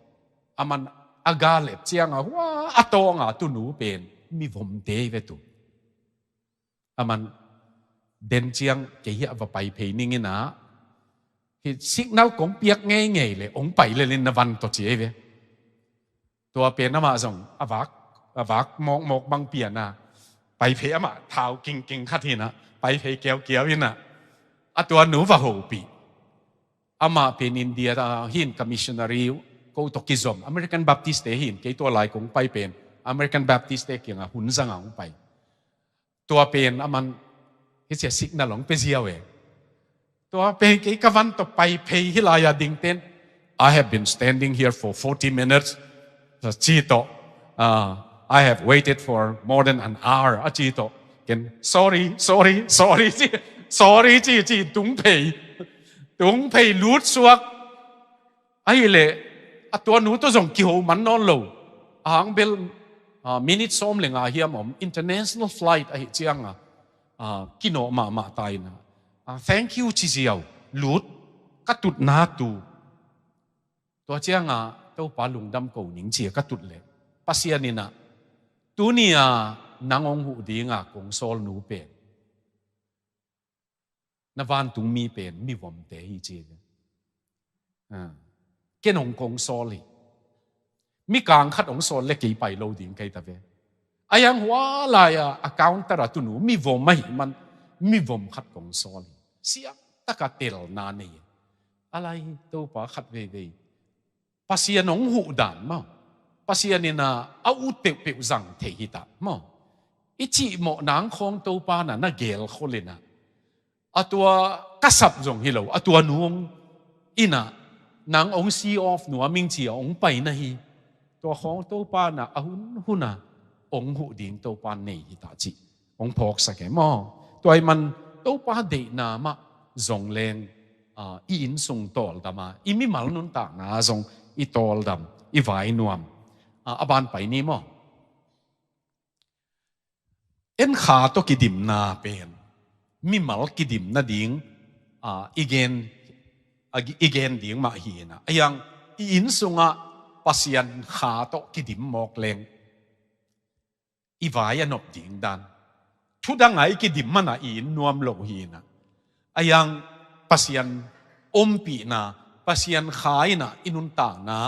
a man a ga lep cianga hua a tawnga tunu pen mivomte hi ve tu. A man den ciang kei hiah va pai phei ning inah, hih signal kong piak ngeingei le ong pai lelin na van tawh ci ei ve. Tua pen amah zong a vak, a vak mawkmawk bang piana, pai phei amah thau kingking khat hinah, pai phei kiaukiau inah, a tua nu va hopih. Amah pen India, ah, hin ka missionary ko tawh kizom, American Baptist te hin, kei tua lai kong pai pen American Baptist te kiangah hun zanga hong pai. Tua pen a man hih cia signal hong pia ziau e. Tua pen kei ka van tawh pai phei hih lai-a dingten, "I have been standing here for forty minutes," a ci tawh, ah, "I have waited for more than an hour," a ci tawh. Ken, "Sorry, sorry, sorry," ci, "Sorry," ci, ci, tung phei. Tung phei lut suak. Ahih leh a tua nu tawh zong kiho man nawn lo. A hang bel, ah, minute sawm le nga hiam om, international flight ahih cianga, ah, kinawh mahmah ta inah, ah, "Thank you," ci ziau, lut, ka tutna tu. Tua cianga Topa lungdam ko ning cia ka tut leh, Pasian inah, "Tuni-a nang hong huh dinga kong sawl nu pen, na vantungmi pen mivomte hi," ci ve. Ah. Ken hong kong sawl hi. Mikang khat hong sawl le kei pai lo ding kei ta ve. A yang hua lai-a, a counter a tunu mivom ahih man, mivom khat kong sawl hi. Siangtaka telna nei. A lai Topa khat veivei Pasian hong huh dan maw, Pasian inah a ut peuhpeuh zang thei hita maw. I cihmawh nang khawng Topa na na gelkhol inah, a tua ka sap zong hi lo, a tua nu hong inah, nang hong see off nuam ing cia hong pai na hi. Tua khawng Topa na a hunhuna hong huh ding Topa nei hita cih hong phawksak e maw. Tua ahih man Topa deihna mah zong leng, ah, i innsung tawldam a, i mimal nuntakna zong i tawldam, i vai nuam. Ah, a ban pai ni maw. En kha tawh kidimna pen mimal kidim nading, ah, i gen, ah, i gen ding mah hi inah, a yang i inn sungah Pasian kha tawh kidim mawk leng i vai a nop ding dan, Thu dang a i kidim man a i in nuam lo hi in ah, a yang Pasian ompihna, Pasian kha in ah i nuntakna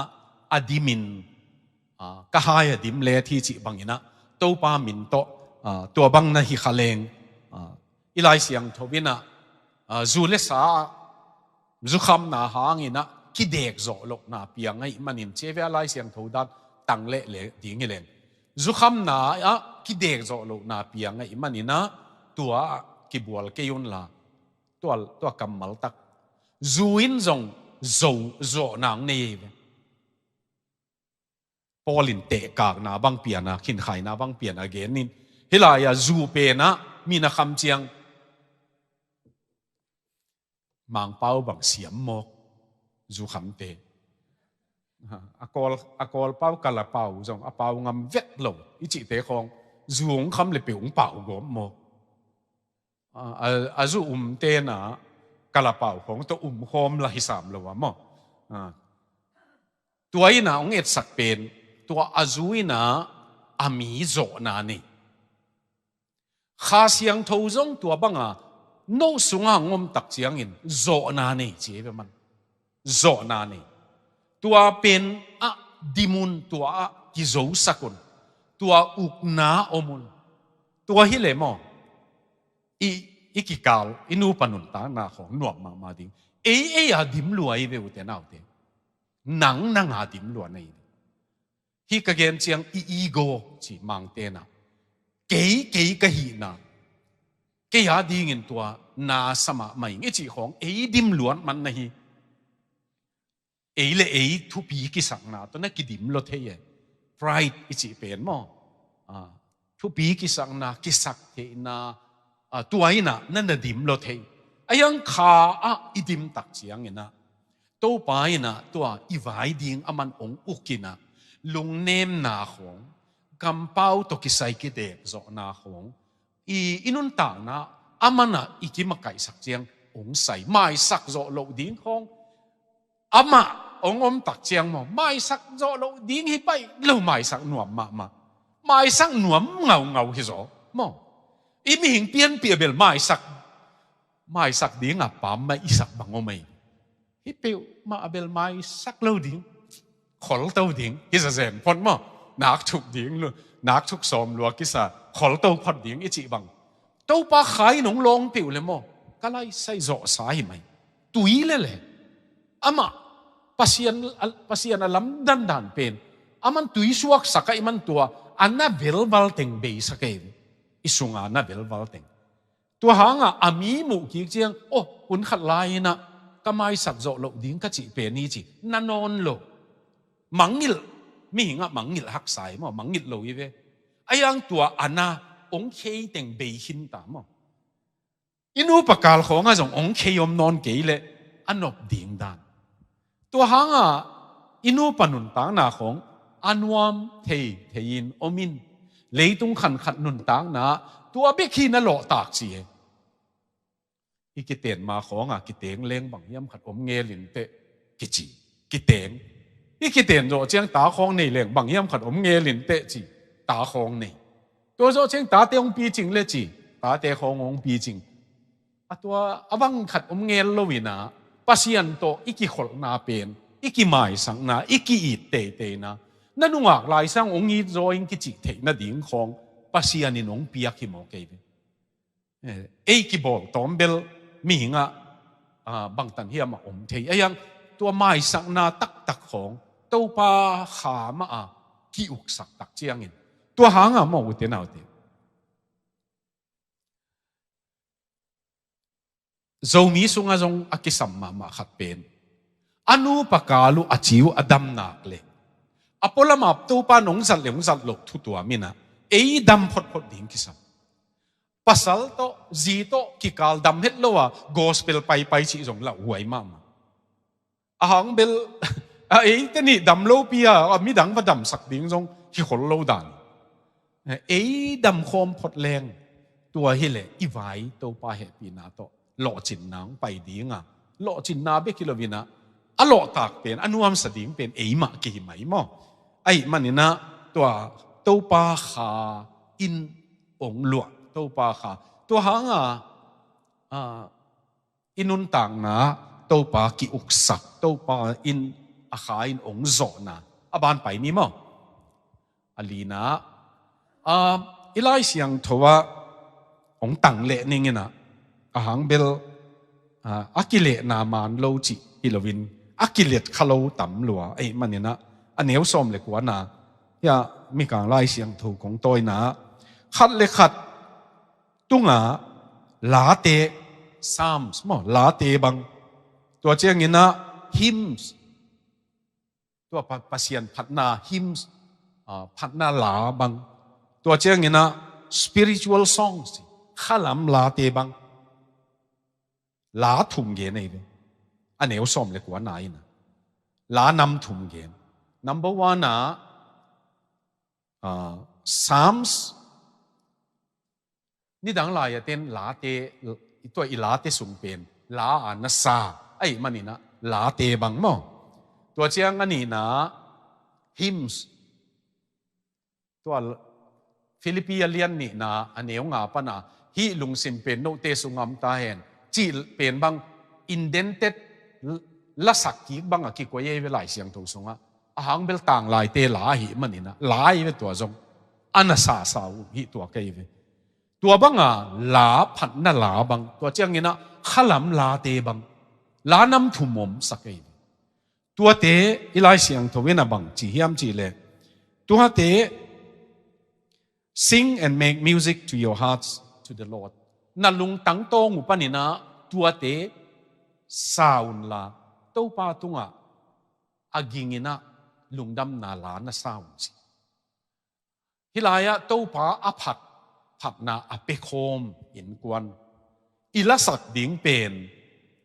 a dimin, ah, ka hai a dim let hi cih bangin ah, Topa min tawh, ah, tua bang na hi kha leng, ah, i Lai Siangtho in ah, ah, zu le sa ah zukhamna hangin ah kidek zawh lohna piang ahih manin, ciave a Lai Siangtho dan tang leh leh ding hi leng, zukhamna ah kidek zawh lohna piang ahih manin ah, tua ah kibual kei unla, tua, tua kammal tak, zu in zong zo zawh nang nei hi ve. Paul in tehkakna bang pian a, khinkhaina bang pian a gen in, hih lai-ah zu pen ah mi na kham ciang Mangpau bang siam mawk, zukhamte. A Kawl, a Kawl pau, Kala pau zong a pau ngam vet lo i cihte khawng, zu hong kham le peuh hong pau gawp mawk. A, a, a zu umte na Kala pau khawng tawh um khawm la hi sam lo a maw. A, tua in ah hong etsak pen, tua a zu in ah a mi zawhna nei. Kha Siangtho zong tua bang a, no sungah hong om tak ciangin zawhna nei ci hi ve man. Zawhna nei. Tua pen ah dim un, tua ah kizosak un, tua ukna om un. Tua hi leh maw, i, i kikal, i nupa nuntakna khawng nuam mahmah ding. Ei, ei a dim lua hi ve, ute naute. Nang, nang a dim lua na hi ve. Hih ka gen ciang i ego ci Mangte na, kei, kei ka hihna, kei a dingin tua na sa mahmah ing i cih khawng ei dim luat man na hi. Ei le ei thupi kisakna tawh na kidim lua thei e. Pride i cih pen maw. A, thupi kisakna, kisak theihna, a, tua in ah na na dim lua thei. A yang kha ah i dim tak ciangin ah, Topa in ah tua i vai ding a man hong uk in ah, lungnemna khawng, kampau tawh kisai kidek zawhna khawng, i, i nuntakna a man ah i kimakaihsak ciang hong sai. Maisak zawh loh ding khawng, amah hong om tak ciang maw, maisak zawh loh ding hi paih lo, maisak nuam mahmah. Maisak nuam ngaungau hi zaw maw. I mihing pianpih a bel maisak, maisak ding a pam mah i sak bang om ei. Hih peuhmah a bel maisak lo ding, kholto ding hi zazen phot maw. Nak thuk ding lu, nak thuk sawm lua kisa, kholto phot ding i cih bang. Topa kha in hong lawng peuh le maw, ka lai sai zawhsa hi mai. Tui le le, amah Pasian, Pasian a lamdang dan pen, a man tui suaksak ahih man tua a na velval teng beisak ei ve. I sunga na velval teng. Tua hangah a mi muh kik ciang, oh, hun khat lai-in ah ka maisak zawh loh ding ka cih pen hi ci, na nawn lo. Mangngilh, mihing ah mangngilh haksa hi maw, mangngilh lo hi ve. A yang tua a na hong khei teng bei khin ta maw. I nupa kal khawngah zong hong khei om nawn kei leh a nop ding dan. Tua hangah i nupa nuntakna khawng a nuam thei thei-in om in. Leitung khankhat nuntakna tua bek hi na lawhtak ci e. I kiten ma khawngah kiteng leng bang hiam khat om ngel in teh kici. Kiteng. I kiten zawh ciang ta khawng nei leng bang hiam khat om ngel in teh ci. Ta khawng nei. Tua zawh ciang tate hong picing le ci. Tate khawng hong picing. A tua a bang khat om ngel lo-in ah, Pasian tawh i kikholhna pen, i kimaisakna, i ki-it teiteina, na nungak Lai Siangtho hong it zaw ing kicih theih nading khawng Pasian in hong piak hi maw kei ve. Eh, ei kibawl tawm bel mihing ah, ah, bangtan hiam ah om thei. A yang tua maisakna taktak khawng Topa kha mah a ki-uksak tak ciangin, tua hangah maw, ute naute. Zomi sungah zong a kisam mahmah khat pen, a nupa kal uh a ci uh a dam nak leh, a pualam ah Topa in hong zat leh hong zat loh thu tuam in ah, ei dam photphot ding kisam. Pasal tawh, zi tawh kikal dam het lo a, gospel paipai cih zong lauhuai mahmah. A hang bel, a eite nih dam lopi a, a midang va damsak ding zong hi khol lo dan. Ei dam khawm phot leng, tua hi leh i vai Topa hehpihna tawh lawhcinna hong pai ding a, lawhcinna bek hi lo-in ah, a lawhtak pen, a nuamsa ding pen ei mah kihi mai maw. Ahih manin ah tua Topa kha in hong luah Topa kha. Tua hanga, ah, i nuntakna Topa ki-uksak, Topa in a kha in ong zawhna a ban pai ni maw? A lina, ah, i Lai Siangtho ah ong tang leh ning ina, a hang bel, ah, a kilehna man lo cih hi loin, a kilet kha lo tam lua ahih manin ah, a neu sawm le kuana, hia, Mikang Lai Siangtho kong tawina, khat le khat tunga late, Psalms maw, late bang. Tua ciangin ah hymns, tua Pa-, Pasian phatna hymns, ah, phatna la bang. Tua ciangin ah spiritual songs, khalam late bang. La thum gen ahi ve. A neu sawm le kuana ina, la nam thum gen. Number one ah, ah, Psalms, nidang lai-a ten late, tua i late sung pen la a na sa ahih manin ah late bang maw? Tua ciang a nihna hymns, tua Philippi a lian nihna a neu nga pana, hih lungsim pen note sungah om ta hen, cih pen bang indented lasak kik bang a kikoih ei ve Lai Siangtho sungah. A hang bel tanglaite la ahih manin ah la ei ve tua zong. A na sasa uh hih tua kei ve. Tua banga la phatna la bang, tua ciangin ah khalam late bang, la nam thum om sak ei ve. Tuate i Lai Siangtho in a bang ci hiam cih leh, tuate, "Sing and make music to your hearts to the Lord." Na lungtang tawng uh panin ah tuate sa unla, Topa tungah a gingin ah lungdamna la na sa un ci. Hih lai-ah Topa a phat, phatna a pia khawm innkuan, i lasak ding pen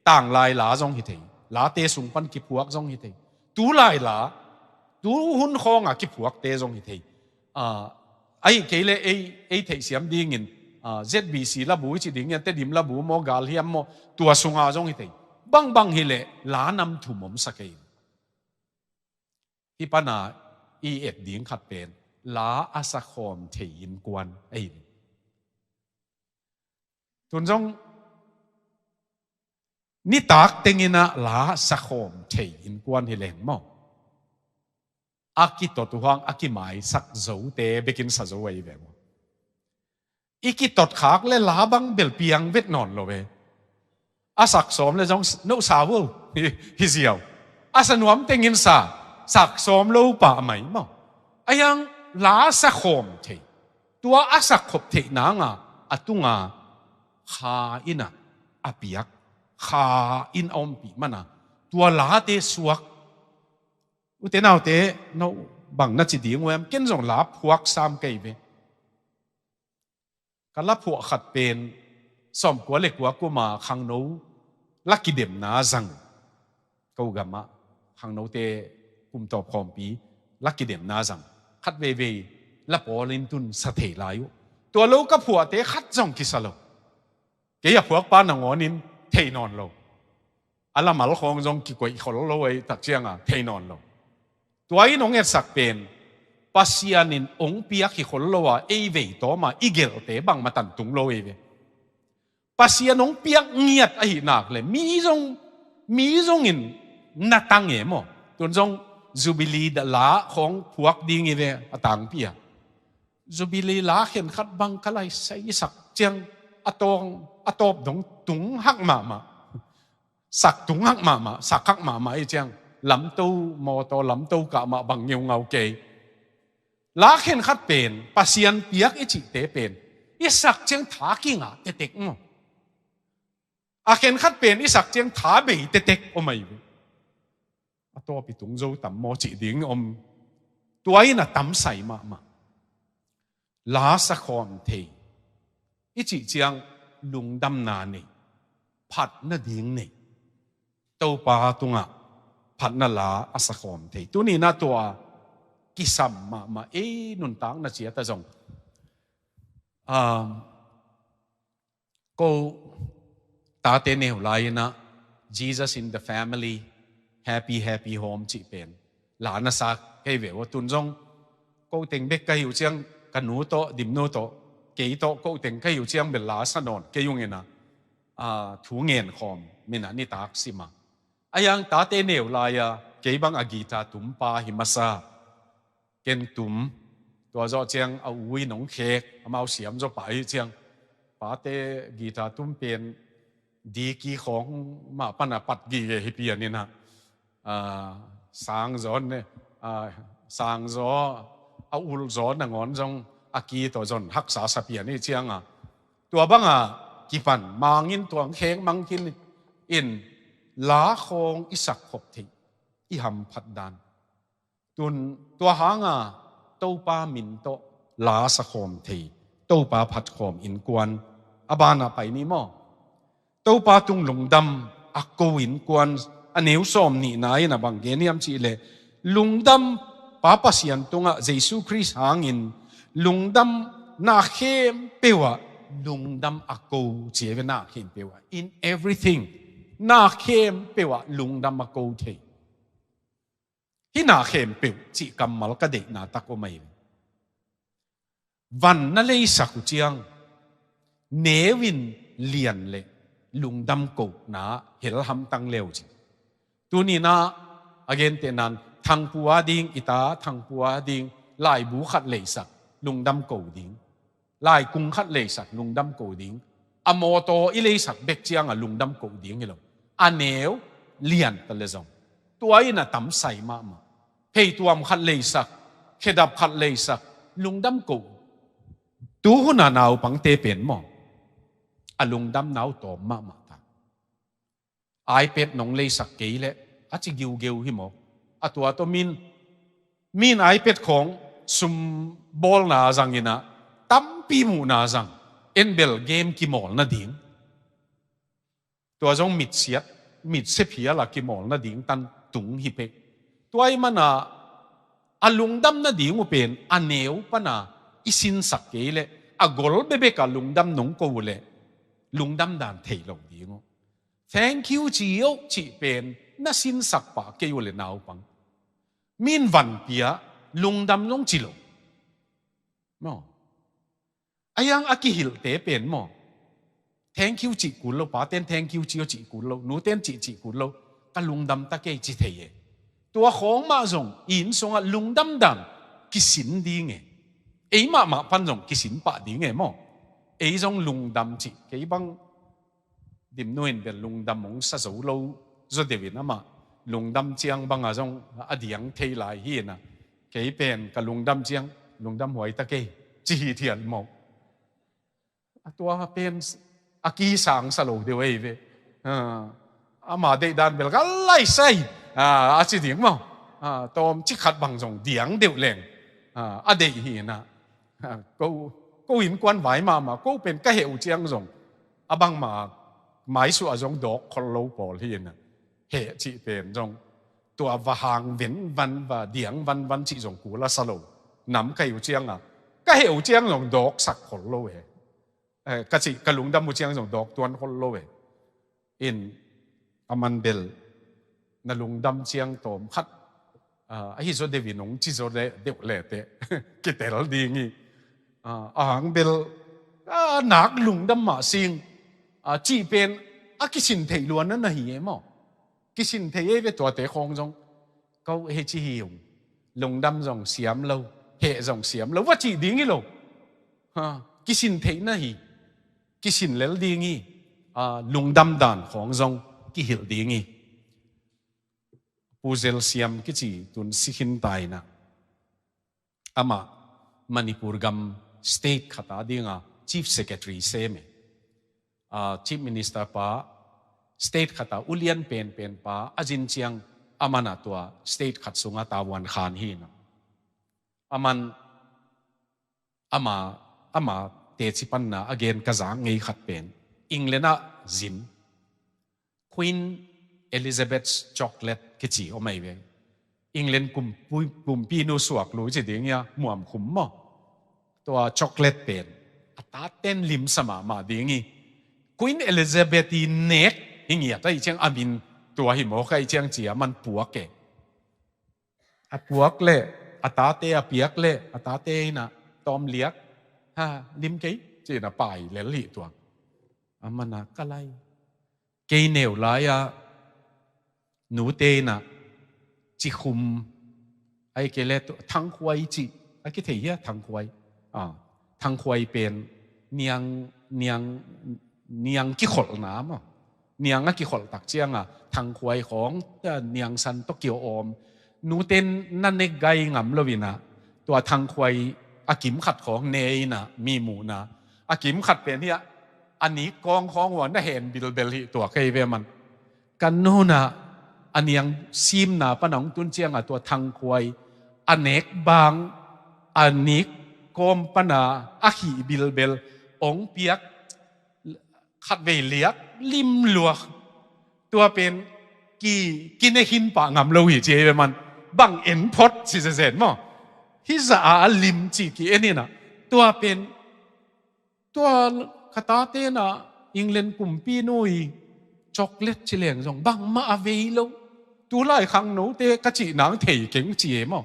tanglai la zong hi thei, late sung pan kiphuak zong hi thei, tulai la, tu hun khawngah kiphuakte zong hi thei. Ah, ahih kei leh ei, ei theihsiam dingin, ah, Z B C labu i ci dingin, Tedim labu maw, Galhiam maw, tua sunga zong hi thei. Bangbang hi leh la nam thum om sak ei. Hih pana i et ding khat pen la a sakhawm thei innkuan ei. Tun zong nitak tengin ah la sakhawm thei innkuan hi leng maw, a kitot uh hang a kimaisak zote bekin sa zo ahi ve maw? I kitot khak le la bang bel piang vet nawn lo ve. A sak sawm le zong no sa vo hi, hi ziau. A sa nuam tengin sa, sak sawm lo pah mai maw? A hiang la sakhawm thei, tua a sakkhop theih nanga a tunga Kha in ah a piak, Kha in a ompih mana tua late suak. Ute naute, no bang na ci ding uh em? Ken zong la phuak sam kei ve. Ka la phuah khat pen sawmkua le kua kuma khangno la kidemna zang. Ko gamah khangnote kum tawp khawmpi la kidemna zang. Khat veivei la pawlin tun sa thei lai uh. Tua lo ka phuahte khat zong kisa lo. Kei a phuakpa nangawnin thei nawn lo. A lamal khawng zong kikoih khol lo ei tak cianga thei nawn lo. Tua in hong etsak pen Pasian in hong piak hi khol lo a, ei vei tawma i gelhte bangmah tantung lo ei ve. Pasian hong piak ngiat ahi nak le mi zong, mi zongin na tang e maw? Tun zong Jubilee la khawng phuak ding i ve a tangpi a. Jubilee la khenkhat bang ka lai sai i sak ciang a tawng, a tawp dong tung hak mahmah. Sak tung hak mahmah, sak hak mahmah i ciang lamto mawtaw, lamto kah mah bang ngeungau kei. La khenkhat pen Pasian piak i cihte pen i sak ciang tha kingah tetek maw? A khenkhat pen i sak ciang tha bei tetek om ahi ve. A tawpi tung zo tam maw cih ding om. Tua in a tamsai mahmah. La sakhawm thei i cih ciang lungdamna nei, phatna ding nei. Topa tungah phatna la a sakhawm thei. Tuni na tua kisam mahmah ei nuntakna ciat a zong. Um, ko tate neu lai-in ah Jesus in the family, happy, happy home cih pen la na sa kei ve uh. Tun zong ko teng bek ka hi uh ciang ka nu tawh, Dimnu tawh kei tawh ko teng ka hi uh ciang bel la sa nawn kei ung in a, a, thu ngen khawm min a nitak sim a. A hiang tate neu lai-a kei bang a guitar tumpa hi masa. Ken tum, tua zawh ciang a u in hong khek, amau siam zaw pah hi ciang, pate guitar tum pen diki khawng mah pan a pat gige hi pian in a, a, sang zaw ne, a, sang zaw, a ul zaw nangawn zong a ki tawh zon haksa sa pian hi ciang a. Tua bang a kipan mangin tua hong khek mang khin in la khawng i sak khop theih, i hamphat dan. Tun tua hang a Topa min tawh la sa khawm thei, Topa phat khawm innkuan a ban ah pai ni maw? Topa tung lungdam a ko innkuan a neu sawm nihna in a bang gen hiam cih leh, lungdam Pa Pasian tungah Jesu Khrist hangin lungdamna khempeuh ah lungdam a ko ci hi ve, na khempeuh ah. In everything, na khempeuh ah lungdam a ko thei. Hih na khempeuh cih kammal ka deihna tak om ahi. Van na leisak uh ciang neu in lian le lungdam kohna hel hamtang leu ci. Tuni-in a gentehna in Thangpu a ding, i ta Thangpu a ding laibu khat leisak, lungdam ko ding. Laikung khat leisak, lungdam ko ding. A mawtaw i leisak bek ciang a lungdam ko ding hi lo. A neu lian ta le zong, tua in a tamsai mahmah. Pheituam khat leisak, khedap khat leisak, lungdam ko. Tu hun a naupangte pen maw, a lungdamna uh tawm mahmah ta. iPad nong leisak kei leh a ci giugeu hi maw? A tua tawh min, min iPad khawng sum bawlna zang in a, tampi muhna zang, en bel game kimawl nading. Tua zong mitsiat, mitsia phial a kimawl nading tan tung hi pek. Tua ahih man a, a lungdam nading uh pen a neu pan a i sinsak kei leh, a gol bekbek a lungdam nong ko uh leh, lungdam dan thei lo ding uh. Thank you ci uh cih pen na sinsak pah kei uh leh naupang, min van pia, lungdam zong ci lo. Maw? A hiang a kihilhte pen maw, thank you cih kul lo, paten thank you ci uh cih kul lo, nuten cih cih kul lo, ka lungdam ta kei ci thei e. Tua khawng mah zong i inn sungah lungdam dan kisin ding e. Ei mahmah pan zong kisin pah ding e maw? Ei zong lungdam cih, kei bang Dimnu in bel lungdam hong sa zo lo zaw deuh in, amah lungdam ciang bang a zong a diang thei lai hi in a, kei pen ka lungdam ciang lungdam huai ta kei ci hi thian maw? A tua pen a kisang sa lo deuh ahi ve. A, ama deih dan bel ka lai sai, a, a ci ding maw? A, tawm ci khat bang zong diang deuh leng, a, a deih hi in a. A, ko, ko innkuan vai mahmah, ko pen ka heh uh ciang zong a bangmah maisuah zong dawk khol lo pawl hi in a. Heh cih pen zong tua va hang venvan, va diang vanvan cih zong kul a sa lo. Nam ka hi uh ciang a, ka heh uh ciang zong dawksak khol lo e. Eh, ka cih, ka lungdam uh ciang zong dawk tuan khol lo e. In, aman bel na lungdam ciang tawm khat, a, ahi zaw deuh in hong ci zaw deuh leh teh kitel ding hi. A, a hang bel, a, nak lungdam mah sing, a, cih pen a kisin theih luan na na hi e maw? Kisin thei e ve, tuate khawng zong ko heh ci hi ung. Lungdam zong siam lo, heh zong siam lo, va cih ding hi lo. Ha, kisin theih na hi, kisin lel ding hi. A, lungdam dan khawng zong kihilh ding hi. Pu Zel Siam kici tun si khin ta in a, amah Manipur gam state khat a ding a Chief Secretary sem e. A, Chief Minister pa, state khat a ulian penpen pa a zin ciang, aman a tua state khat sungah tavuan khan hi in a. Aman, ama, ama teci panna a gen ka zak ngei khat pen, England ah zin, Queen Elizabeth's Chocolate kici om ahi ve. England kum, pui, pumpi nu suak lui ci ding hi a, muam khum maw? Tua chocolate pen a taten limsa mahmah ding hi. Queen Elizabeth i nek hi ngiat ahih ciang a min tua hi mawk ahih ciang ci a man puak e. A puak leh, a tate a piak leh, a tate in a tawm liak. Ha, lim kei. Tina pai lel hi tuak. Amana ka lai. Kei neu lai-a nute inah cikhum ai kei le thangkhuai cih a kithei hia? Thangkhuai. Thangkhuai pen niang niang niang kikholhna maw? Niang a kikholh tak cianga thangkhuai khawng niangsan tawh kiawm. Nuten na nek gai ngam lo inah tua thangkhuai a kim khat khawng ne inah mi muhna a kim khat pen hiah a nik kawng khawng uh a na hen bilbel hi tuak hi ve man. Kan nunah a niang simna pana hong tun cianga tua thangkhuai a nek bang a nik kawm pana a hih bilbel hong piak khatvei liak limluak. Tua pen ki kine hin pah ngam lo hi ci hi ve man. Bang en phot ci zezen maw? Hizah a lim ci ki en inah tua pen tua ka tate na England kumpi nu i chocolate ci leng zong bangmah a vei lo. Tulai khangnote ka cih nang thei keng ci e maw?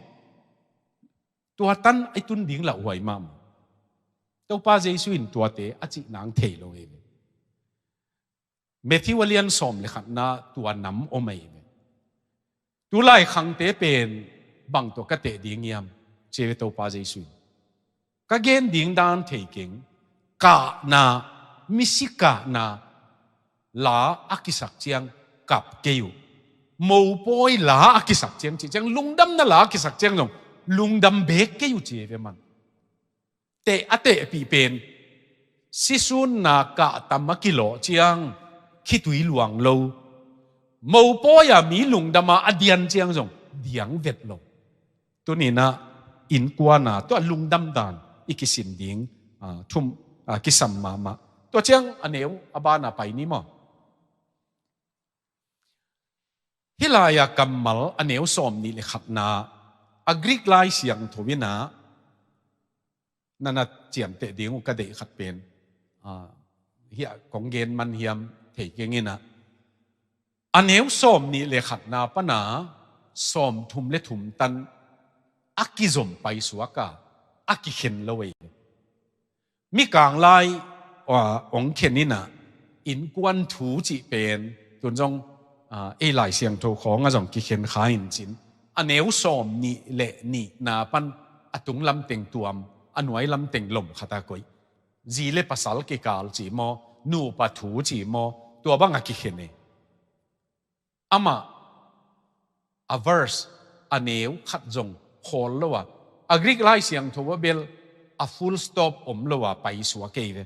Tua tan i tun ding lauhuai mahmah. Topa Jesu in tuate a cih nang thei lo e ve. Matthew a lian sawm le khatna tua nam om ahi ve. Tulai khangte pen bang tawh ka teh ding hiam? Ci ve Topa Jesu in. Ka gen ding dan thei keng. Kahna, misi kahna la a kisak ciang kap kei uh. Mopawi la a kisak ciang cih ciang lungdamna la a kisak ciang zong lungdam bek kei uh ci ve man. Teh a tehpih pen sisunna kahtam a kilawh ciang khitui luang lo. Mopawi a mi lungdama a dian ciang zong diang vet lo. Tuninah innkuana tua lungdam dan i kisin ding thum kisam mahmah. Tua ciang a neu a bana pai ni maw? Hih lai-a kammal a neu sawm nih le khatna a Greek Lai Siangtho inah nana ciamteh ding uh ka deih khat pen hiah kong gen man hiam thei keng inah a neu sawm nih le khatna pana sawm thum le thum tan a kizom paisuak a a kikhen lo ei. Mikang lai ong khen inah innkuan thu cih pen tun zong ei Lai Siangtho khawng a zong kikhen kha in cin a neu sawm nih le nihna pan a tung lamteng tuam a nuai lamteng lom khata koih. Zi le pasal kikal ci maw, nupa thu ci maw, tua bang a kikhen e. Amah a verse a neu khat zong khawl lo a, a Greek Lai Siangtho a bel a full stop om lo a paisuak kei ve.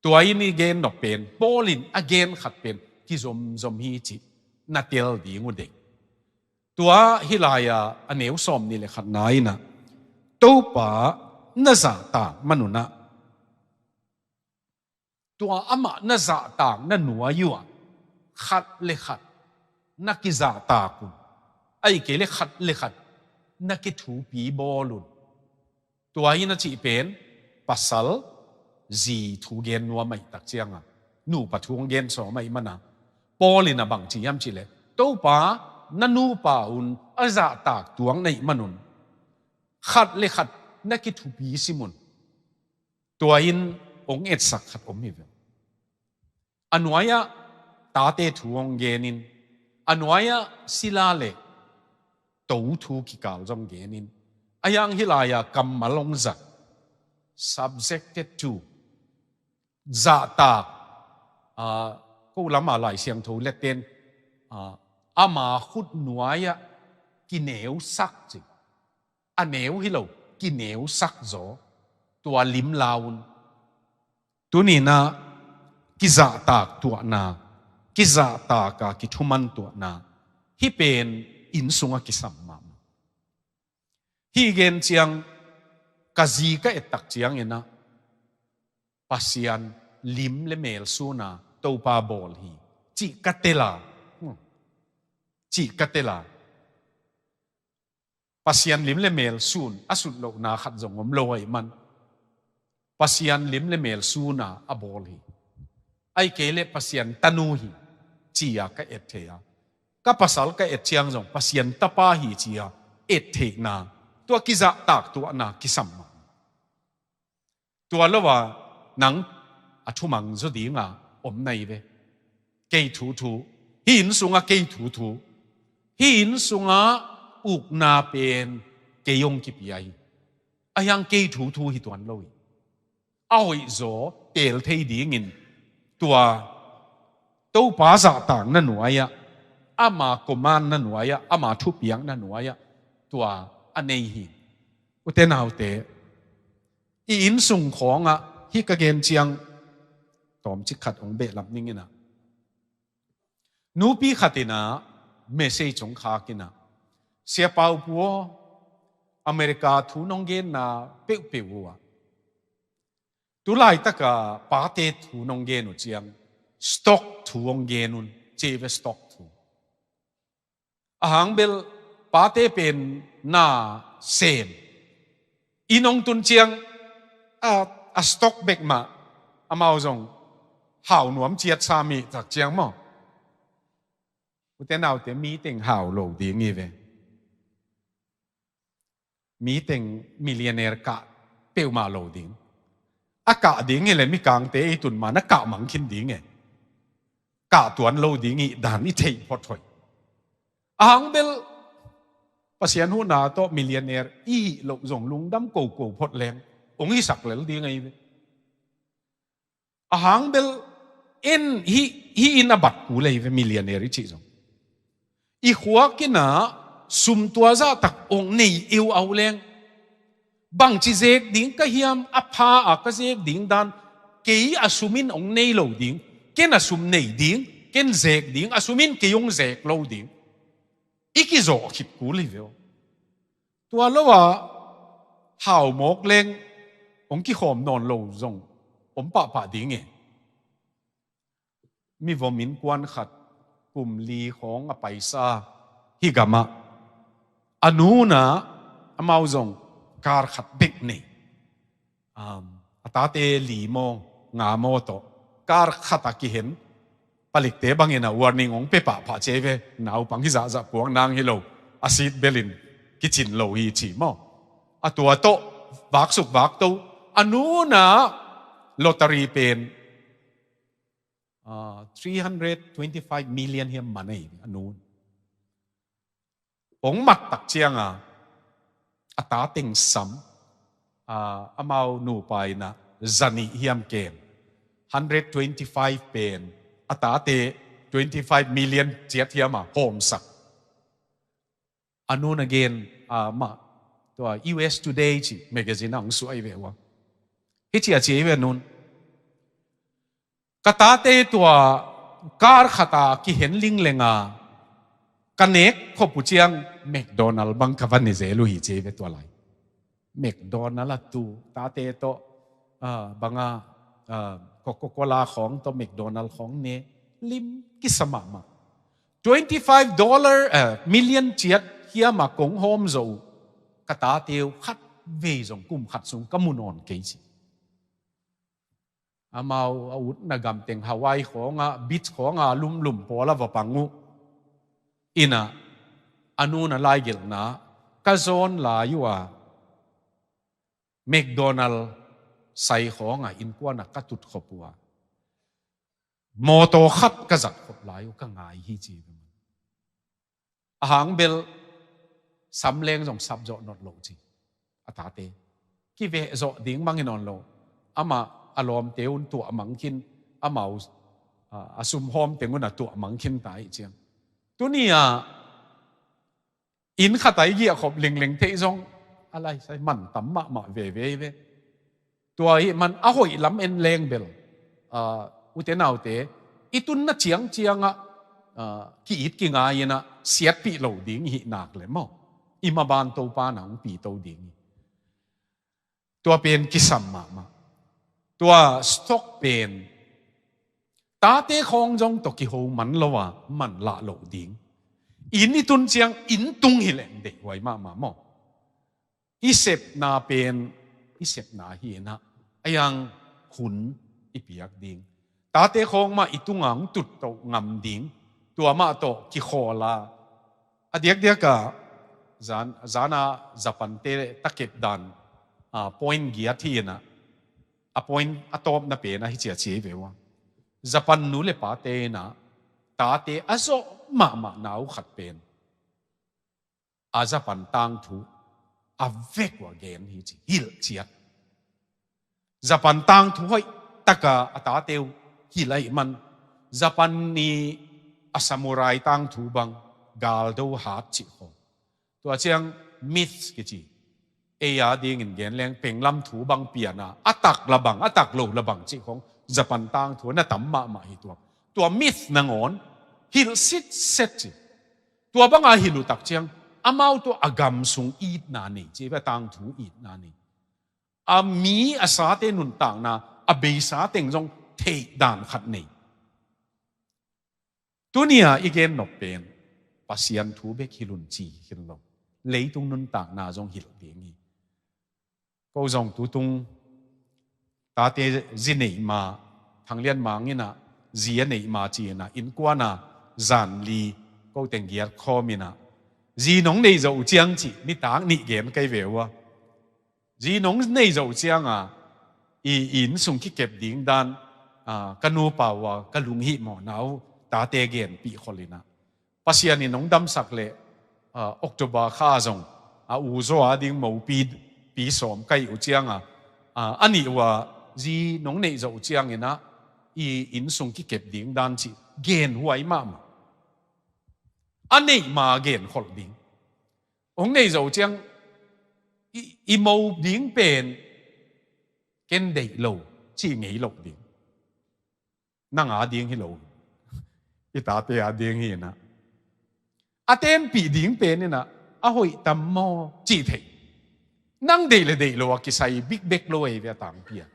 Tua in i gen nop pen Paul in a gen khat pen kizomzom hi cih na tel ding uh dei. Tua hih lai-a a neu sawm nih le khatna inah Topa na zahtak manunah tua amah na zahtak na nuai uh ah khat le khat na kizahtak un, ahih kei le khat le khat na kithupi bawl un. Tua hi na cih pen pasal zi thu gen nuam ahih tak cianga nupa thu hong gen sawm ahih mana Paul in a bang ci hiam cih leh Topa na nupa un a zahtak tuak na hih manun khat le khat na kithupi sim un. Tua in hong etsak khat om hi ve. A nuai-ah tate thu hong genin a nuai-ah sila le to thu kikal zong genin a hiang hih lai-ah kammal hong zat subjected to zahtak ko lama Lai Siangtho letten ama khut nuai-ah kineusak cih a neu hi lo kineusak zaw tua lim la un. Tuninah kizahtak tuahna kizahtaka kithuman tuahna hih pen inn sungah kisam mahmah. Hih gen ciang ka zi ka ettak cianginah Pasian lim le mel suna Topa bawl hi cih ka tela cih ka tela Pasian lim le mel sun a sut lohna khat zong om lo ahih man Pasian lim le mel suna a bawl hi. Ahih kei le Pasian tanu hi ci-a ka et thei a, ka pasal ka et ciang zong Pasian tapa hi ci-a et theihna tua kizahtak tuahna kisam mah. Tua lo a Nang a thumang zaw dinga om na hi ve. Kei thuthu, hih inn sungah kei thuthu, hih inn sungah ukna pen kei hong kipia hi. Ahi hang kei thuthu hi tuan lo hi. A hoihzaw teel thei dingin tua Topa zahtakna nuai-ah, ama commandna nuai-ah, ama thupiakna nuai-ah tua a nei hi. Ute naute, i inn sung khawngah hih ka gen ciang tawmcik khat hong behlap ning in ah, nupi khat in ah message hong khak in ah, Sia Pau Pu aw, America thu nong genna peuhpeuh uh ah, tu laitaka pate thu nong gen uh ciang stock thu hong gen un, ci hi ve, stock thu. A hang bel pate pen na sem, inn hong tun ciang a, a stock bek mah amau zong hau nuam ciat sa mi tak ciang maw. Ute naute, mi teng hau lo ding hi ve. Mi teng millionaire kah peuhmah lo ding. A kah ding hi leh Mikangte i tun ma na kah mang khin ding e. Kah tuan lo ding hi dan i theih phot hoih. A hang bel Pasian huhna tawh millionaire i hih loh zong lungdam koko phot leng hong hisak lel ding ahi ve. A hang bel en hih, hih in a bat kul ahi ve, millionaire i cih zong. I khuak in ah sum tua zahtak hong nei eu au leng, bangci zek ding ka hiam, a pha a ka zek ding dan, kei a sum in hong nei lo ding, ken a sum nei ding, ken zek ding, a sum in kei hong zek lo ding. I kizawh khit kul hi ve aw. Tua lo-ah hau mawk leng hong kikhawm nawn lo zong om pahpah ding e. Mi vom innkuan khat kum li khawng a paisa hih gamah, a nu in ah amau zong car khat bek nei. Um, a tate li maw, nga maw tawh, car khat a kihen, palikte bangin a warning hong pe pahpah ci hi ve, naupang hi zahzah puak nang hi lo, a seat belt in kicin lo hi ci maw. A tua tawh vaksuk vakto, a nu in ah lottery pen, ah, three hundred twenty-five million hiam man ahi ve, a nu in. Hong mat tak cianga a ta teng sam, ah, amau nupa in ah zanih hiam kem, hundred twenty-five pen a tate twenty-five million ciat hiam a hawmsak. A nu in a gen, ah, mah, tua U S Today ci magazine ah hong suah hi ve ua. Hih ci a ci hi ve a nu in. Ka tate tua car khat a kihen linglenga ka nek khop uh ciang McDonald bang ka va ne zel uh hi ci hi ve tua lai. McDonald a tu tate tawh, ah, banga, ah, Coca-Cola khawng tawh McDonald khawng ne lim kisa mahmah. Twenty-five dollar, ah, million ciat hiam a kong hawm zo uh ka tate uh khat vei zong kum khat sung ka mu nawn kei ci. Amau a utna gam teng Hawaii khawngah, beach khawngah lumlum pawl a va pang uh. In ah, a nu in a laigelhna, ka zawn lai uh a, McDonald sai khawngah innkuan ah ka tut khop uh a, mawtaw khat ka zat khop lai uh ka ngai hi ci. A hang bel sam leng zong sap zawh nawn lo ci. A tate kiveh zawh ding mang hi nawn lo. Amah a lawmte un tuah mang khin, amau, ah, a sumhawm teng un a tuah mang khin ta hi ciang. Tuni-ah inn khat a i giah khop lingleng theih zong a lai sai man tam mahmah veve hi ve. Tua ahih man a hoih lam en leng bel, ah, ute naute, i tunna ciangciangah, ah, ki-it kingai in ah siatpih lo ding i hih nak leh maw, i maban Topa in ah hong pito ding hi. Tua pen kisam mahmah. Tua stock pen tate khawng zong tawh kiho man lo a, man lah loh ding. Inn i tun ciang inn tung hi leng deihhuai mahmah maw. I sepna pen i sepna hi in ah, a hiang hun i piak ding. Tate khawng mah i tungah hong tuttoh ngam ding. Tua mah tawh kikhawl a, a diakdiakah zan, zana Japan-te takep dan, ah, point giat hi in ah, A point a tawpna pen ahi cia ci ve ua. Japan nu le pate in ah tate a zawh mahmah nau khat pen a Japan tangthu a vek ua gen hi ci, hilh ciat. Japan tangthu hoih taka a tate uh hilh ahih man Japan ni a samurai tangthu bang galdo hat cih khawng. Tua ciang myth kici, ei a dingin gen leng penglam thu bang piana a tak la bang, a tak lo la bang cih khawng Japan tangthu na tam mahmah hi tua. Tua myth nangawn hilh sitset ci. Tua banga hilh uh tak ciang amau tua a gam sung itna nei ci, a tangthu itna nei. A mi a sate nuntakna a beisa teng zong theih dan khat nei. Tunia i gen nop pen Pasian thu bek hilh un ci hi lo. Leitung nuntakna zong hilh ding hi. Ko zong tutung tate zi neih ma, Thang Lian Mang in ah zi a neih ma ci in ah innkuan a zan li ko teng giat khawm in ah zi nong neih zawh uh ciang ci nitak nih gen kei ve ua. Zi nong neih zawh uh cianga i inn sung kikep ding dan, a, ka nupa uh a ka lunghihmawhna uh tate genpih khol in ah Pasian in hong damsak leh, a, October kha zong a u zaw a ding mopi pi sawm ka hih uh cianga, a, a nih uh a zi nong neih zawh uh ciangin ah i inn sung kikep ding dan cih genhuai mahmah. A neih ma genkholh ding. Hong neih zawh uh ciang i, i mo ding pen ken deih lo cih ngei loh ding. Nang a ding hi lo. I tate a ding hi in ah a tenpih ding pen in ah a hoih tam maw cih theih. Nang deih le deih lo a kisai bikbek lo ei ve a tangpi a.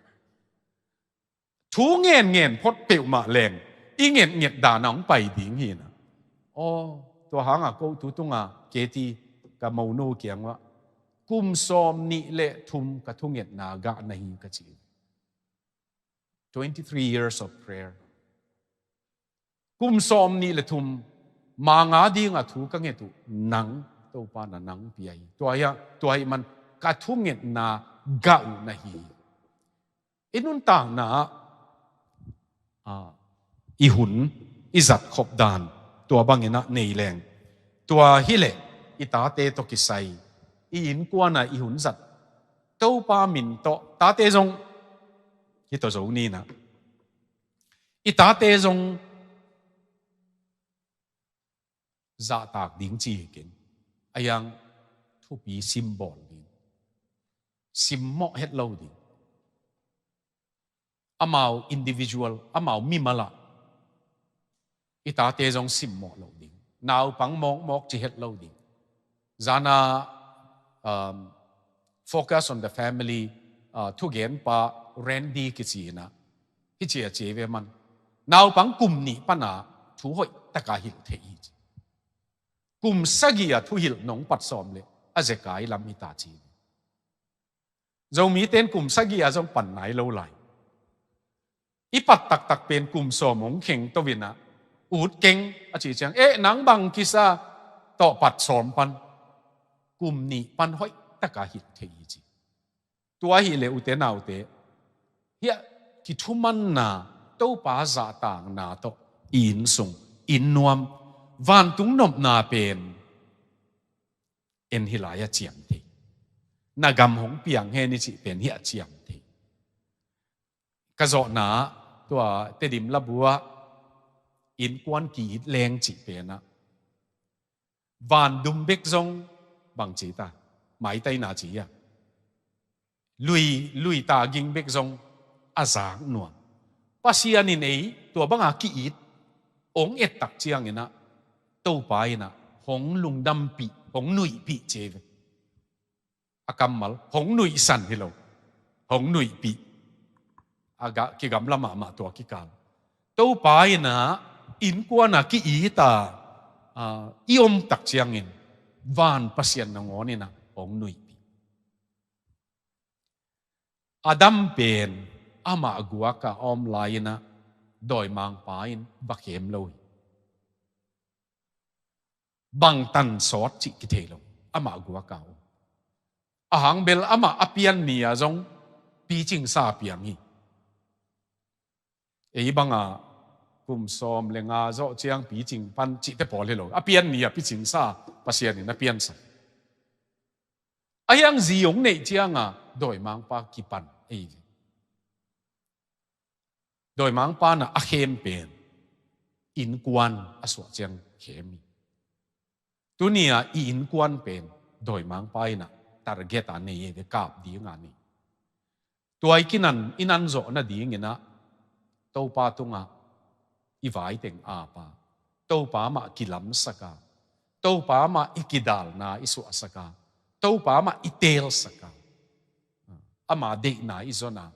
Thu ngenngen phot peuhmah leng i ngetnget dan a hong pai ding hi in ah. Aw, tua hanga ko tutunga keti ka monu kiang uah kum sawm nih le thum ka thungetna gah na hi ka ci. Twenty-three years of prayer. Kum sawm nih le thum manga dinga thu ka nget uh nang Topa na nang pia hi. Tua hi a, tua hi man ka thungetna gah uh na hi. I nuntakna ah, a, i hun i zat khop dan tua bangin ah nei leng. Tua hileh i tate tawh kisai i innkuan a i hun zat Topa min tawh tate zong hi tawh zo ni in ah i tate zong zahtak ding ci hi keng. A hiang thupi simbawl ding. Simmawh het lo ding. Amau individual, amau mimal ah i tate zong simmawh lo ding. Naupang mawkmawk ci het lo ding. Zana, um, Focus on the Family, uh, thugenpa Randy kici in ah hi ci a ci ve man. Naupang kum nih pana thu hoih taka hilh thei hi ci. Kum sagih a thuhilh nong pat sawm leh a zekai lam hi ta ci. Zomite in kum sagih a zong pan nai lo lai. I pat taktak pen kum sawm hong kheng to in ah ut keng a ci ciang, eh, nang bang kisa tawh pat sawm pan. Kum nih pan hoih taka hilh thei hi ci. Tua hileh ute naute, hiah kithumanna Topa zahtakna tawh i inn sung, inn nuam, vantung nopna pen en hi lai a ciam thei. Na gam hong piang hen i cih pen hiah ciam thei. Ka zawhna tua Tedim labu ah innkuan ki-it leng cih pen ah vandum bek zong bang ci ta, maitaina ci a, lui, lui ta ging bek zong a zak nuam. Pasian in ei tua banga ki-it hong et tak ciangin ah Topa in ah hong lungdampih, hong nuihpih ci ve. A kammal hong nuihsan hi lo, hong nuihpih. A gah kigamla mahmah tua kikal. Topa in ah innkuan a ki-it a, a, i om tak ciangin van Pasian nangawn in ah hong nuihpih. Adam pen amah guak a om lai in ah dawimangpa in va kem lo hi. Bangtan sawt cih kithei lo, amah guak a om. A hang bel amah a pian ni a zong picingsa piang hi. Ei banga kum sawm le nga zawh ciang picing pan cihte pawl hi lo. A pian ni a picing sa Pasian in a piansak. A hiang zi hong neih cianga dawimangpa kipan ei ve. Dawimangpa na a khem pen innkuan a suah ciang khem hi. Tunia i innkuan pen dawimangpa inah target a nei ei ve, kap dinga nei. Tua i kinan i nan zawh nadinginah Topa tungah i vaiteng apa, Topa mah kilamsaka, Topa mah i kidalna i suahsaka, Topa mah i telsaka, ama deihna i zona,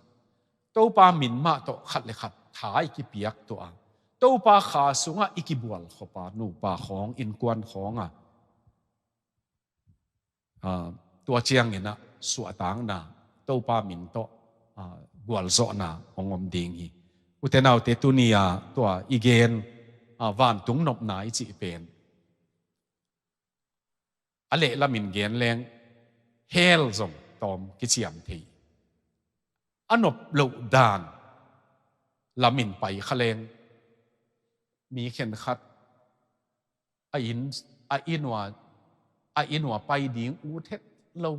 Topa min mah tawh khat le khat tha i kipiak tuah a, Topa kha sungah i kibual khopa nupa khawng, innkuan khawnga, aa, tua cianginah suahtakna, Topa min tawh, aa, gualzawhna hong om ding hi. Ute naute, tunia tua i gen, aa, vantung nopna i cih pen a lehlamin gen leng hell zong tawm kiciam thei. A nop loh dan lamin pai kha leng mi khenkhat a inn, a inn ua, a inn ua pai ding ut het lo.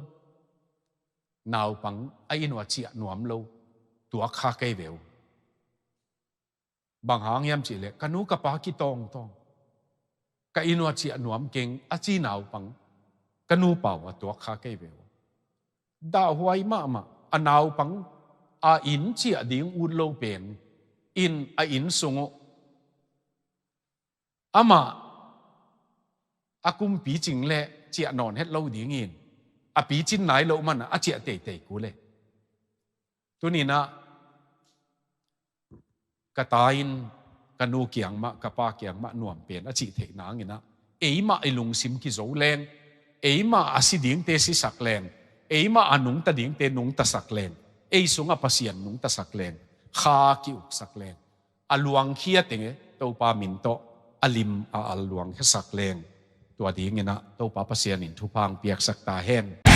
Naupang a inn ua ciah nuam lo, tuak kha kei ve uh. Bang hang hiam cihleh ka nu ka pa kitawngtawng, ka inn ua ciah nuam keng a ci naupang ka nupa uh a tuak kha kei ve uh. Dahhuai mahmah a naupang a inn ciah ding ut lo pen in a inn sung uh amah a kum picing le ciah nawn het lo dingin a picin nai loh mana a ciah teitei kul e. Tuninah ka ta in ka nu kiang mah, ka pa kiang mah nuam pen a cih theih nanginah eimah i lungsim kizo leng, eimah a si dingte sisak leng, eimah a nungta dingte nungtasak leng, ei sungah Pasian nungtasak leng, kha kiuksak leng, a luangkhia tenge Topa min tawh a lim a al luangkhiasak leng, tua dinginah Topa Pasian in thupha hong piaksak ta hen.